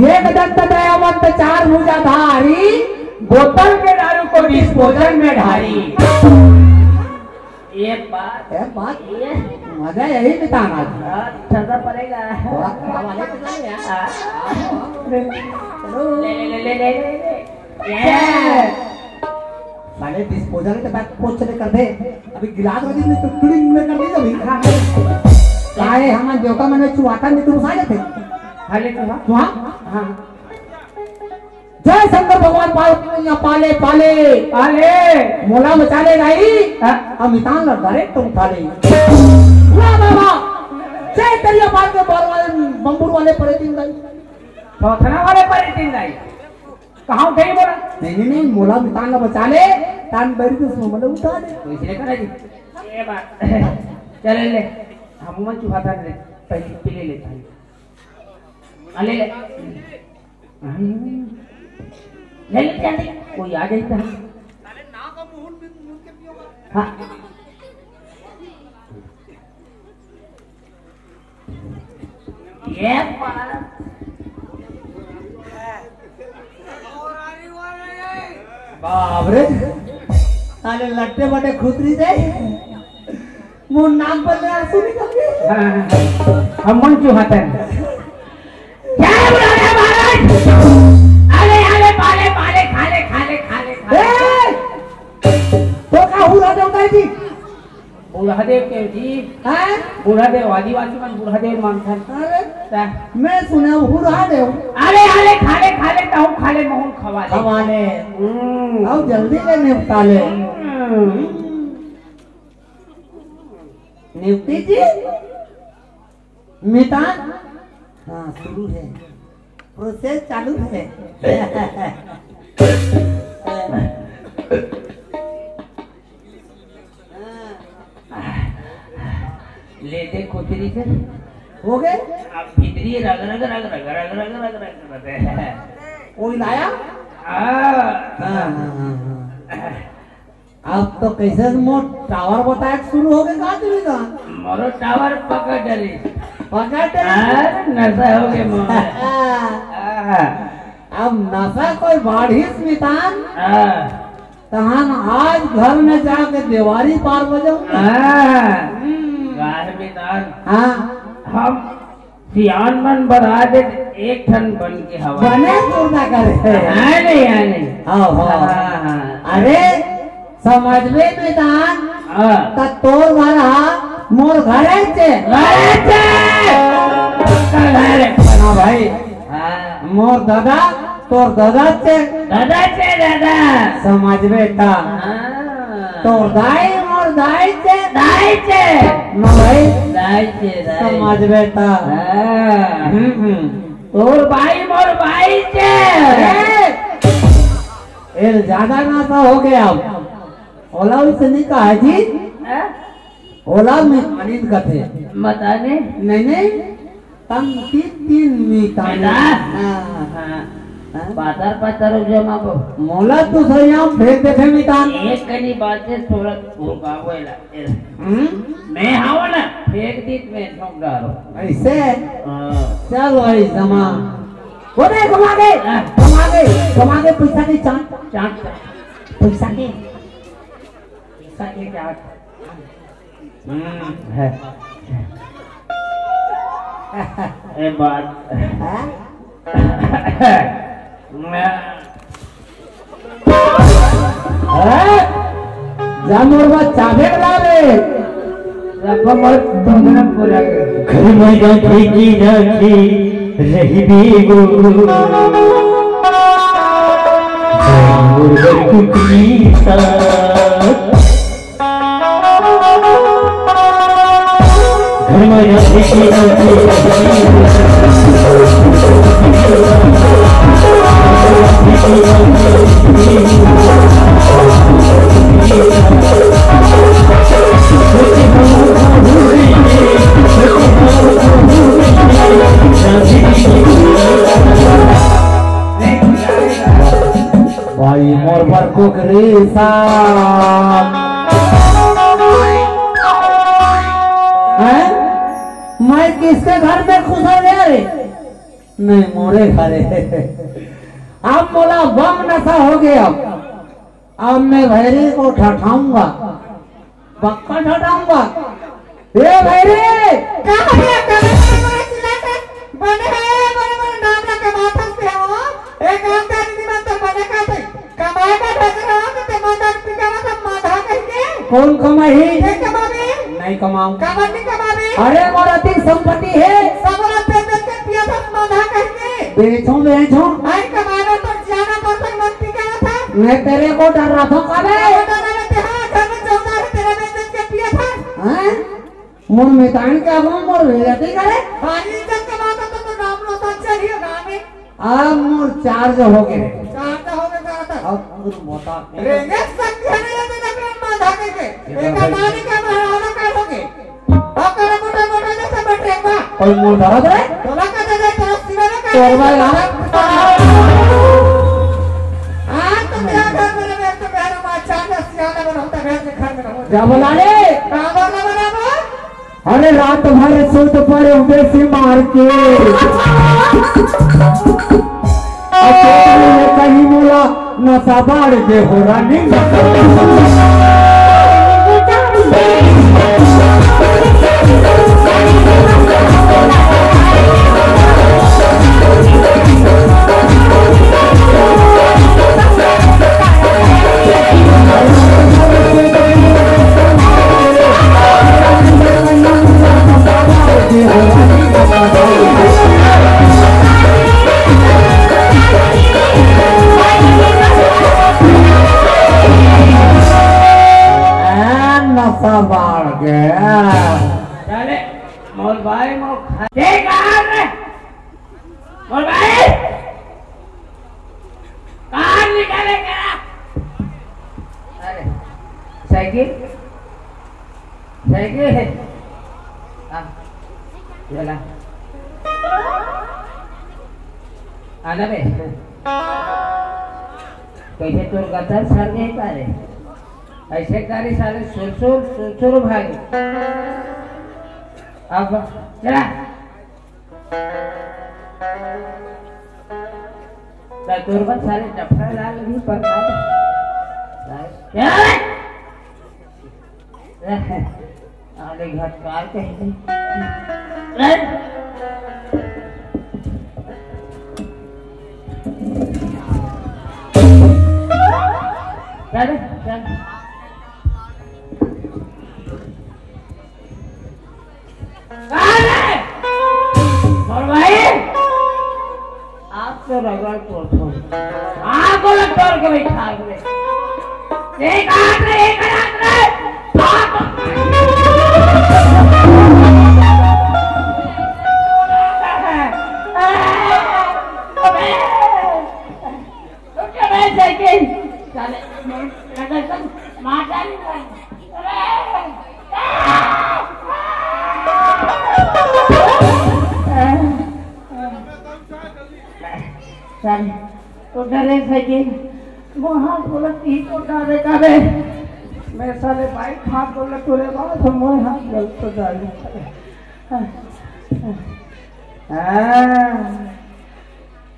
एक दंत दयावंत चार भुजाधारी। बोतल के दारू को डिस्पोजल में ढारी। एक बात। एक बात। ये। मजा यही में था आज। हाँ, ठंडा पड़ेगा। थोड़ा, थोड़ा वाले को ले यार। हाँ। चलो। ले, ले, ले। ये। साले डिस्पोजल के बैग पोछ ले कर दे। अभी गिलास रख दे, तो क्लीन में कर दे अभी। हाँ, हाँ। काहे हम देवता मन में चुआता नहीं, तुम साले थे। खाली चुहा? चुहा? हाँ। जय शंकर भगवान पार्वती मैया पाले पाले। पाले। मोला बचा ले दाई। हाँ। हम इतान लड़ डायरेक्ट तो उठा ले। वाह, वाह, वाह। जय दरिया पार के बार वाले, बम्बूर वाले परे दिन दाई। थोथना वाले परे दिन दाई। कहाँ उठाई बोला? नहीं, नहीं, नहीं, मोला मितान ला बचा ले, तान बैरी तो उसमें मतलब उठा ले। तो इसलिए करा जी। ये बात। चले ले। हम मन चुहाता नहीं, पहले पी ले लेता है। आ, ले ले। ले ले जल्दी। कोई आ जाए तो। हाँ। ये बात। बाप रे, साले लट्टे बटे खुतरी दे, मुंह नाक बंद आंसू निकल गए। हाँ, हम मन चुहाते हैं। क्या बोला रे महाराज? अरे, अरे, पाले, पाले, खा ले, खा ले, खा ले, खा ले। देव के जी। हैं? बूढ़ा देव, आदिवासी मन बूढ़ा देव मानथन। अरे, ता? मैं सुने हूँ बूढ़ा देव। अरे, अरे, खा ले, खा ले, ताहू खा ले, महूँ खवा ले। खवा ले। हम्म। अब जल्दी ले निपटा ले। हम्म। निपटी जी? मितान? हाँ, शुरू है। प्रोसेस चालू है। ले दे खुजली से। हो गए? अब भीतरी रग, रग, रग, रग। कोई लाया? हाँ। हाँ, हाँ, हाँ, हाँ। अब तो कैसे मोर टावर बताए शुरू हो गए का तुम का? मोरो टावर पकड़ डरी। पकड़ डरी? हाँ, नशा हो गए मोर। हाँ। अब नशा कोई बाढ़िस मितान। हाँ। तहान आज घर में जाके देवारी पार बजाऊंगा। हाँ। हम्म। गाय मितान। हाँ। हम सियान मन बना दे, एक ठन बन के हवा। बने तोर ना करे। हाँ नहीं, हाँ नहीं। हाँ, हाँ। हाँ, हाँ। अरे, समझ में मितान, हाँ। त तोर घर हा, मोर घर है चे। घर है चे। पक्का घर है। हाँ भाई। हाँ। मोर दादा, तोर दादा चे। दादा चे, दादा। समझ में ता। हाँ। तोर दाई, मोर दाई चे। दाई चे। ना भाई। दाई चे, दाई। समझ में ता। हाँ। हम्म, हम्म। तोर बाई, मोर बाई चे। ए! एल ज्यादा नासा हो गया अब। ओला उसे नहीं कहा जी। हाँ? ओला में अनिल कथे। मताने? नहीं, नहीं। तन तीन, तीन मितान। बेटा। हाँ। हाँ। हाँ? पातर पातर हो जा माँ को। मोला तो सही यहाँ भेज देखे मितान। एक कनी बात से थोड़ा रुकावो एला। हम्म? मैं हाव ना, फेंक दीत मैं ठोक डारो। ऐसे? हाँ। चल भाई, जमा। वो दे, जमा दे। हाँ। जमा दे, जमा दे, पैसा के चाट। चाट, चाट। पैसा के। पैसा के क्या? हम्म, है। ए बात। हाँ? अरे, जा मोर बा चाबे ला रे। रखो मोर दोगना पूरा कर। घर में राखे की राखे रही बेगो। जा मोर बा कुकरी सा। भाई मोर बर कुकरी सा। हैं? मैं किसके घर में घुसा गया रे? नहीं, मोरे घरे। अब मोला बम नशा हो गया। अब मैं भैरी को ठठाऊंगा। बक्का ठठाऊंगा। ए भाई रे! का हो गया? कमर में बड़ा चिल्लाते? बने है, बड़े बड़े नाम ला कमाथस के हो। ए काम का दीदी मन तो बने का थे। कमाए का ढेर रहा तो ते मन दारू पी के आवत हम माधा कह के। कौन कमाही? ते कमावे। नहीं कमाऊं। काबर नहीं कमावे? अरे मोर अतिक संपत्ति है। सबला बेच बेच के पिया था माधा कह के। बेचूं, बेचूं। आई कमाना तो जाना तो तक मन पी के आवत था। मैं तेरे को डर रहा था, अबे। बता ना, मैं तेरा घर में चौदह है, तेरा बेच बेच के पिया था। हैं? मोर मितान के आगू मोर बेइज्जती करे? भारी इज्जत के बात है, तो, तो नाम लो, सच्चा ही है, नाम है। अब मोर चार्ज हो गए। चार्ज हो गए, चार्ज। अब कुछ बता। रेंगे संख्या नहीं है, तो नकल मार धागे के। ये एक तो भाई। नानी का महाराजा का हो गए। अब करे मोटा मोटा जैसे बैठे बा। कोई मोर धरा दे? तोला का दे दे, तेरा सिवा ना का तोर भाई ना। हाँ, तो क्या घर में रहे, तो मेरा माँ चांद सियाना बना होता, घर के घर में रहो। क्या बोला रे? का बोला, बोला, बोल? अरे रात भर सुत पड़े बेसी मार के। अकेले कहीं मोला नशा बाढ़ के हो रानी। साइकिल, साइकिल है। आ, चला। आना बे। कैसे तोर गतर सर नहीं पा रहे? ऐसे गाड़ी साले सुरसुर, सुरसुर भाई। अब चला। त तोर बर साले डफरा लाल भी पर का? आले घटकार कहीं। चल, चल। अरे! और भाई, आप तो रगड़ को छोड़। आप बोला तोड़ के बैठा हुए। एक हाथ में, एक हाथ में। अबे! रुक जा, मैं साइकिल। साले, मैं, मैं तो मार डालूंगा। अरे! साले, उठा रे साइकिल। वो हाथ बोलत ही तो उठा रे, का बे? मैं साले बाइक हाथ बोलत तो रे बात, मोर हाथ बोलत तो जा रे। हाँ।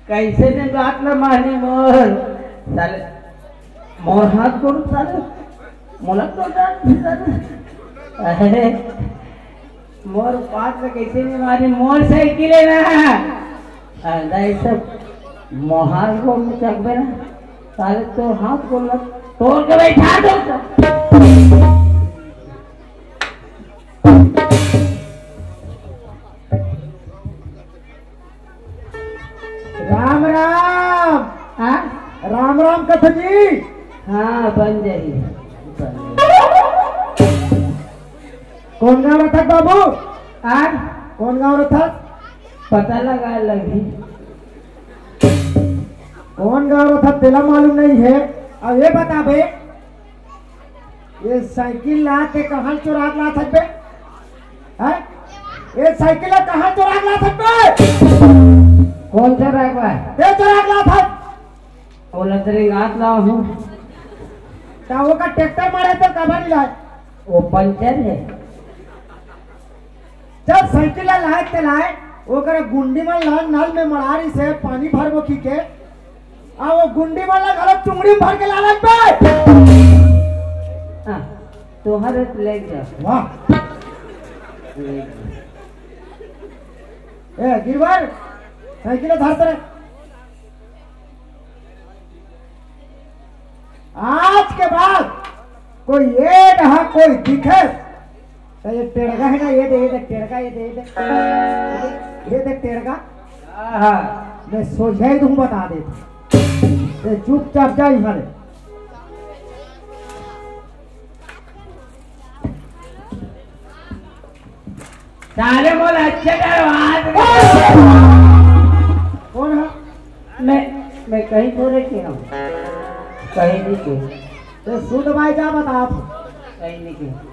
कैसे ने बात ल माने मोर? साले, मोर हाथ गोड़ साले, मोला तो डांट भी साले। अरे, मोर बात ल कैसे नहीं माने? मोर साइकिल है ना। अरे, सब मोहार को मुचकबे ना। साले, तो हाथ गोड़ ल तोड़ के बैठा दो। राम राम। हाँ? राम राम कथा जी। हाँ, बन जाही। कौन गाँव रथस बाबू? हाँ? कौन गाँव रथस? पता लगा लगी। कौन गाँव रथस तेला मालूम नहीं है। अब ये बताबे, ये साइकिल ला के कहाँ चुरा के लात हस बे? हैं? ये साइकिल ला कहाँ चुरा के लात हस बे? कौन चुरा के लात? ते चुरा के लात हस। ओला तेरे गात ला हूँ। का वो का ट्रैक्टर मारे तो काबर नहीं लाए? वो पंचर है। जब साइकिल ला लाए ते लाए, ओकर गुंडी मन ला नल में मड़ारी से पानी भरबो की के, आ वो गुंडी मन ला घलो चुंगड़ी में भर के लालन पे। हाँ, तोहर ले जा। वाह। ले जा। ए, गिरवर, साइकिल धर तेरे। आज के बाद कोई ये रहा, कोई दिखे, तो ये टेड़गा है ना, ये दे, ये दे, टेड़गा, ये दे, ये दे, ये दे, टेड़गा। हाँ। मैं सोझा ही तुम बता देता। ये चुपचाप जा यहाँ ले। साले बोल, अच्छे डरवाज। कौन है? मैं, मैं कहीं थोड़े के हूँ। कहीं नहीं के। तो सुन भाई, क्या बता आप? कहीं नहीं के।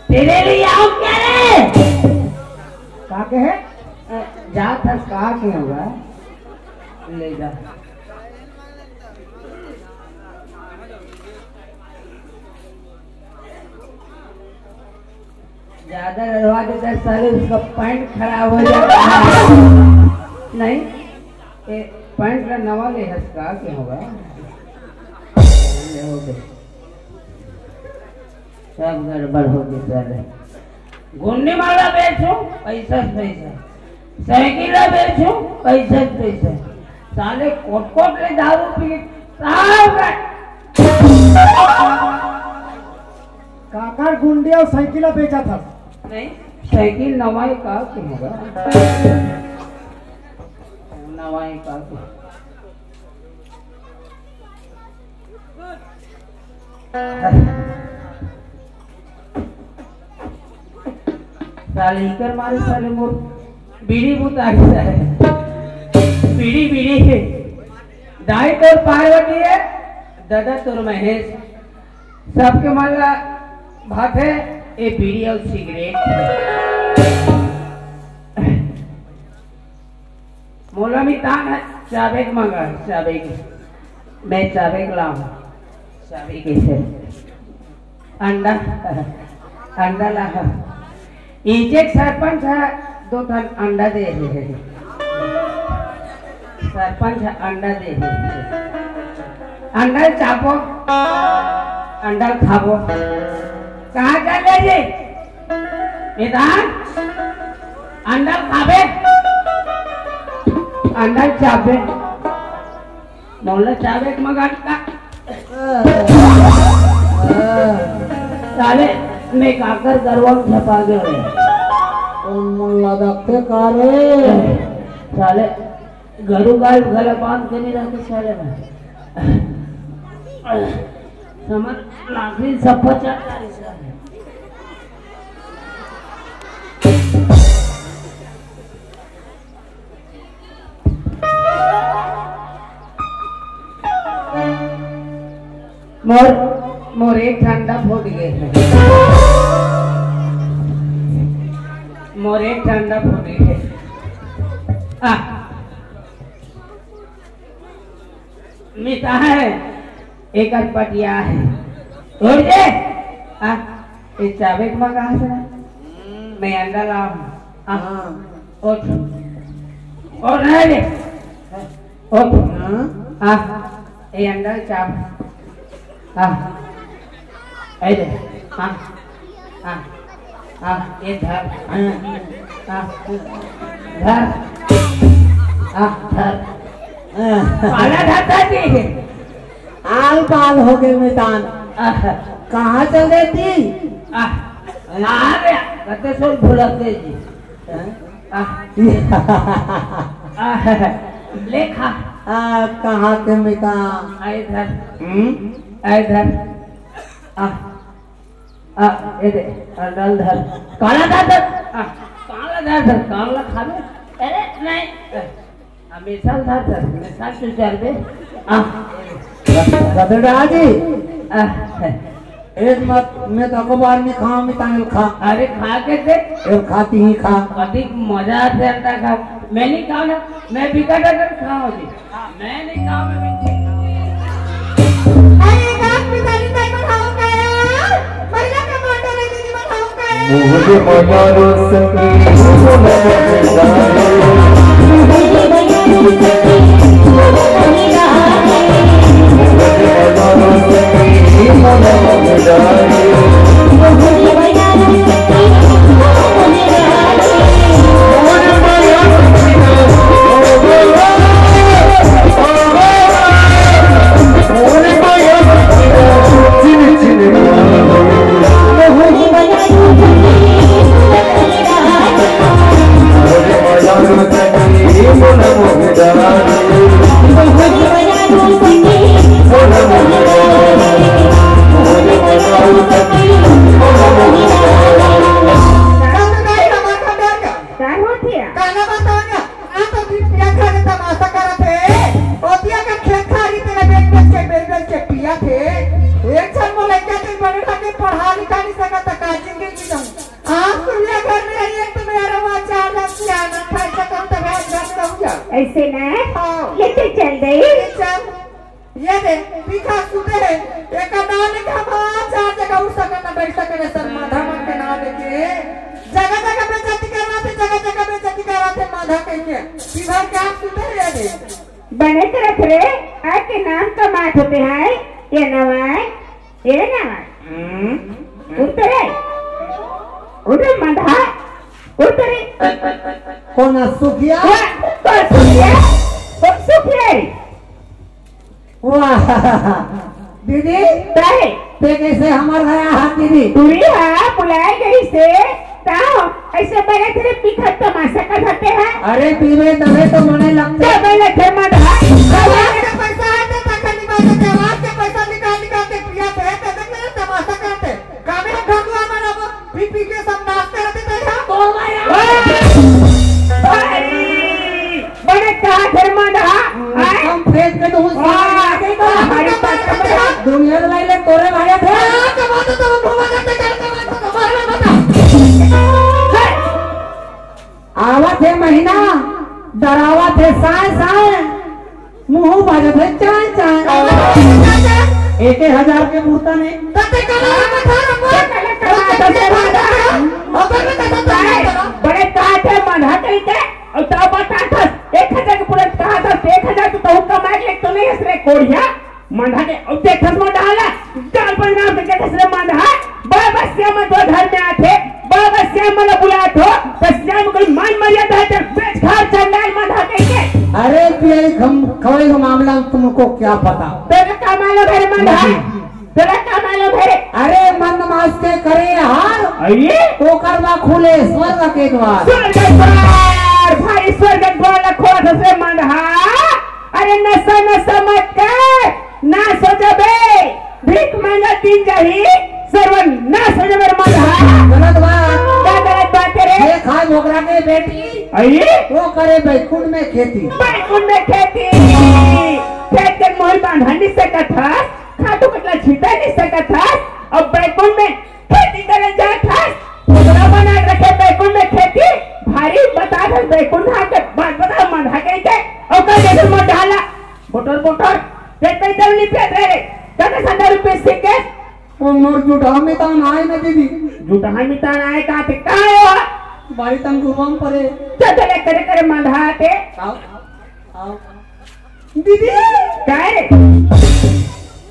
तेरे लिए आओ क्या रे? का कहे? अ, जात हस का के होगा? ले जा। ज्यादा डरवा देता है साले, उसका पैंट खराब हो जाता है। नहीं, ए, पैंट का नवा ले हस का के होगा? ले हो गए। सब गड़बड़ हो गई साले। गुंडी माला बेचो, पैसा से पैसा। साइकिल बेचो, पैसा से पैसा। साले कोट कोट ले दारू पी, सब गड़- काकर गुंडी अउ साइकिल बेचत हस? नहीं, साइकिल नवाई का के होगा? नवाई का के? साले इकर मारे साले मोर बीड़ी बुता के साले। बीड़ी बीड़ी हे। दाई तोर पार्वती हे, ददा तोर महेश। सबके मन ला भाथे ए बीड़ी अउ सिगरेट। मोला मितान हे, चाबेक मंगा, चाबेक। मैं चाबेक लाऊं। चाबेक कइसे? अंडा, अंडा ला। इचेक सरपंच ह दो ठन अंडा दे हे। सरपंच ह अंडा दे हे। अंडा चाबो, अंडा खाबो। कहाँ चले जी? मितान, अंडा खाबे, अंडा चाबे। मोला चाबेक मंगा का। साले, मैं काकर गरवा में झपा गए। कौन मन ला दखते का रे? साले, गरु गाय घला बांध के नहीं रखते साले में। समझ, लाखरी सब पचास तारीख साले। मोर, मोर एक ठंडा फूट गए। मोर एक ठंडा फूट गए। आ, मिता है, एक पटिया है। उठ जे। आ, ये चाबेक मंगा से। मैं अंडा लाऊं। आ, हाँ। उठ। उठ ना रे। उठ। हाँ। आ, ये अंडा चाब। आ, ए दे। आ, आ, आ, ये धर। आ, आ, धर। आ, धर। काला धर, धर जी। आल पाल हो गए मितान। आ, कहाँ चल देती? आ, आ रे, कते सोच भुलत दे जी। हाँ? आ, आ, ले खा। आ, कहाँ के मितान? आ, इधर। हम्म? आ, इधर। आ, आ, ये दे, आ, डाल धर। काला धर, धर। आ, काला धर, धर, काला खा ले। अरे, नहीं। हमेशा धर, धर, हमेशा तू चल बे। आ, गदड़ा जी। आ, एक मत, मैं तो अखबार नहीं खाऊं, मैं तांगल खा। अरे, खा के देख। एक खाती ही खा। अधिक मजा आते अंडा खा। मैं नहीं खाऊं ना, मैं बिकट अगर खाऊं जी। अरे, एक आदमी गाड़ी ड्राइवर हो गया। महिला का मोटर है, दीदी बनाओ गया। मोहन मना रो संगी, मोहन मना रो संगी। का होत हे? काला बतावंगा, आ तो दिन पिया खा के तमाशा करत हे। ओतिया के खेत खारी तेला बेच बेच के, बेच बेच के पिया थे। एक झन मोर लइका दिन बड़े ढंग के पढ़ा लिखा नहीं सकत, का जिंदगी जी जाऊं। आज सुनिया घर में रही एक तो मेरा रवा चार लाख सियाना, खाई सकत तब आज घर में रहूंगा। ऐसे ना? हाँ। लेके चल गई। ले चल। ये दे, पीखा सुते हे, एकर नाम लेके हम चार जगह उठ सकन, ना बैठ सकन, सर माधा मन के नाम लेके। जगह जगह बेइज्जती करवाथे, जगह जगह बेइज्जती करवाथे, माधा कहिके। पीभर के आप सुते हे, ये दे। बने करत रे, आके नाम कमात होते हैं, ये नवाय, ये नवाय। हम्म। उठ रे, उठ रे माधा, उठ रे। कौन सुखिया? कौन, कौन सुखिया? कौन सुखिया है? वाह, दीदी, काहे? ते कैसे हमर घर आ दीदी? टूरी हा बुलाए गई से, ताओ ऐसे बड़े तेरे पिखत तमाशा का धरते हैं? अरे पीवे तबे तो मने लगते। तबे लगते मत हा। जवाब के पैसा है तो तखन निकाल के, जवाब के पैसा निकाल निकाल के पिया थे, तबे मेरे तमाशा करते। कामे हम घर दुआर में रहबो, पी पी के सब नाचते रहते थे यहाँ। बोल भाई, अरे, बड़े का घर में डरावत हे साय साय, मुंह बाजत हे चाय चाय। एक एक हजार के मूर्ता ने। बड़े कहा थे मंधा कही के, अउ तब बता था एक हजार के पूरा कहा था, एक हजार तो तहु कमाए ले तो नहीं हस रे कोढ़िया। मंधा के, अउ देखस मंधा ला, गाल बदनाम के देखस रे मंधा। बाबा श्याम दो घर में आथे, बाबा श्याम ला बुलात हो, त श्याम कोई मान मर्यादा हे, ते बेच खार चंडाल मंधा कही के। अरे पियई खम-, खवई के मामला में तुमको क्या पता? तेरा का मालूम हे रे मंधा? नहीं। तेरा का मालूम हे रे? अरे मंद मास के करे हार, अरे? ओकर बा खुले स्वर्ग के द्वार। स्वर्ग द्वार, भाई स्वर्ग द्वार ला खोलत हस रे मंधा। अरे नशा नशा मत कर, नाश हो जाबे, भीख मांगा दिन जाही, सर्वनाश हो जाबे रे मंधा। गलत बात। का गलत बात हे रे? ये खाए मोगरा के बेटी, अरे? वो करे बैकुंठ में खेती। बैकुंठ में खेती। खेत के मोल बांधा नहीं सकत हस, खातू कटला छीता नहीं सकत हस, अब बैकुंठ में खेती करे जात हस, मोगरा बना के रखे बैकुंठ में खेती, भारी बता दे बैकुंठ हा के बात बता मंधा कही के, अउ का जैसे मंधा ला, बोटर बोटर, पेट पे दम नहीं पेट रे, का के संदा रुपये सीखे? वो मोर जुटाहा मितान आए ना दीदी। जुटाहा मितान आए का ते का हो? बारी तन गुरुवाम परे। चल चल करे करे मंधा ते। आओ, आओ। दीदी। का रे?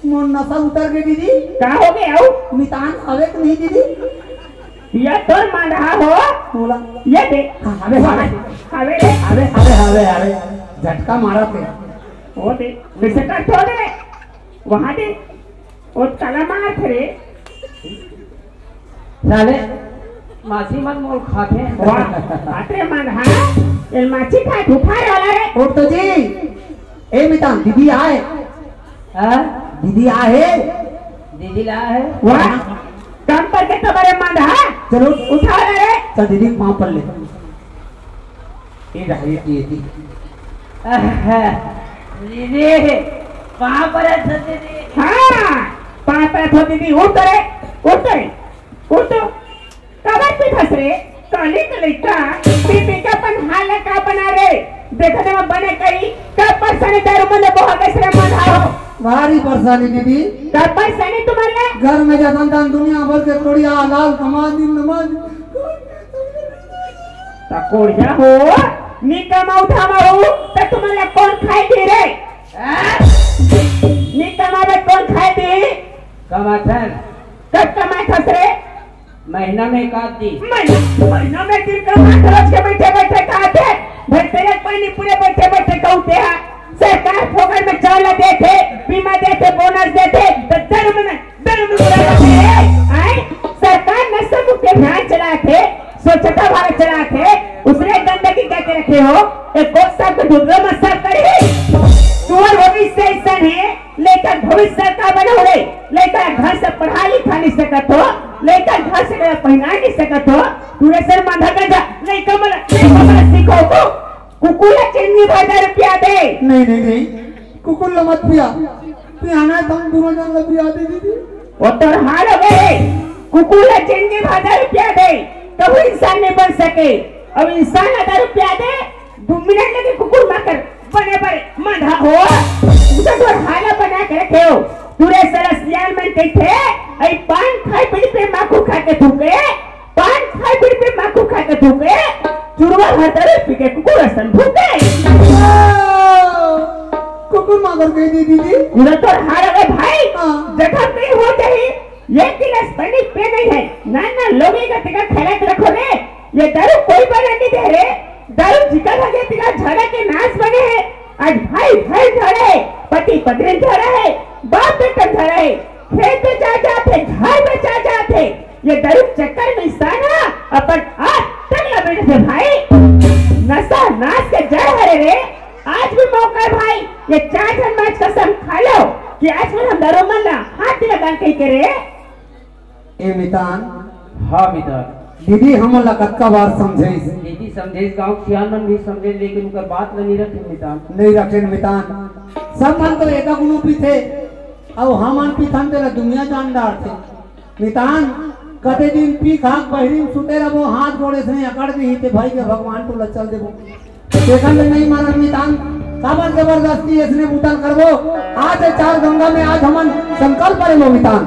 मोर नशा उतर गे दीदी। का हो गे अउ? मितान हवे कि नहीं दीदी? ये तोर मंधा हो। बोला। ये दे। हाँ, हवे, हवे। हवे रे। हवे, हवे, हवे, हवे। झटका मारा थे। वो दे। वैसे कर छोड़ दे। वहाँ दे। वो तला मार थे रे। साले, माछी मन मोर खाथे। वाह, अतरे मन हा, एल माछी खाए उठा रहला रे। उठ तो जी। ए मितान, दीदी आए। हाँ? दीदी आए। दीदी ला है। वाह, काम करके तो बड़े मन हा। चलो। उठा ले रे। चल दीदी, पाँव पर ले। ये रहा, ये, ये, ये। आहा, दीदी, पाँव पर है सच्चे दीदी। हाँ, पाँव पर है दीदी, उठ रे, उठ रे, उठ। काबर पीथस रे? काली के लइका, पी पी के अपन हाल ला का बना रे? देखने में बने कई, का परेशानी दारू मन बोहा कैसे रे मन आओ? भारी परेशानी दीदी। का परेशानी तुम्हारे? घर में जतन तन दुनिया भर के कोड़िया लाल कमा दिन नमाज। त कोड़िया हो, नी कमाऊ धामाऊ, त तुम्हारे कौन खाई दे रे? हैं? नी कमावे कौन खाई दे? कमाथन। कब कमाए खस रे? महीना में एक आध दिन। महीना, महीना में दिन का मात्र रोज के बैठे बैठे खाते। भाई तेरे पानी पूरे बैठे बैठे कहते हैं। सरकार फोकट में चावल देते, बीमा देते, बोनस देते, तो धर्म में, धर्म में बुरा लगते हैं। आए? सरकार नशा मुक्त अभियान चलाते, स्वच्छता भारत चलाते, उसने गंदगी करके रखे हो। एक कोच साहब को ढूंढ लो, मत साफ करिए। तुम्हारा भविष्य ऐसा है, लेकर भविष्य का बने हो रे, लेकर घर से पढ़ा लिखा नहीं सकत हो, लेकर घर से कपड़ा पहना नहीं सकत हो, तू रे सर माथा का जा, नहीं कमल, नहीं कमल सीखो को, कुकुर ला चेन्नी भर दे रुपया दे। नहीं, नहीं, नहीं, कुकुर ला मत पिया, पियाना तो हम दोनों जन ला पिया दे दीदी। वो तोर हाल हो गए, कुकुर ला चेन्नी भर दे रुपया दे, कभी इंसान नहीं बन सके। अब इंसान हजार रुपया दे, दो मिनट लगे कुकुर माकर बने बर मंधा हो, उसे तोर हाला बना के रखे हो। तू रे साला सियान मन कहिथे, "अई पान खाए बीड़ी पे माखू खा के थूके, पान खाए बीड़ी पे माखू खा के थूके, चुरवा हर तरह पी के कुकुर असन भूके।" ओ, कुकुर माकर कह दी दीदी। पूरा तोर हाल अबे भाई, हाँ। जखम नहीं हो जाही, एक गिलास पानी पे नहीं है, ना, ना, लोगे का टिका खैरा के रखो रे। ये दारू कोई बना नहीं दे रे। दारू जिकर लगे तिला झगड़ा के नाश बने है। आज भाई भाई झगड़ा है, पति पत्नी झगड़ा है, बाप बेटा झगड़ा है, खेत बेचा जाते, घर बेचा जाते। ये दारू चक्कर में इंसान है, अपन आज तक लपेटे थे भाई। नशा नाश के जड़ हरे रे। आज भी मौका है भाई, ये चार झन मांस कसम खा लो कि आज भी हम दारू मन ला हाथ लगान कही के रे। ए मितान। हाँ मितान। दीदी हमन ला कतका बार समझाइस। दीदी समझाइस, गांव के सियान मन भी समझे, लेकिन उकर बात ला नहीं रखे मितान। नहीं रखे मितान। सब मन तो एका गुनु पीथे, अउ हमन पीथन तेला दुनिया जान डारथे। मितान, कते दिन पी खा के बहिरी में सुते रहो, हाथ गोड़े से नहीं अकड़ दी, ते भाई के भगवान टोला चल देबो। सेकंड नहीं मानन मितान, काबर जबरदस्ती ऐसने बुता ल करबो। आज ए चार गंगा में आज हमन संकल्प ले लो मितान।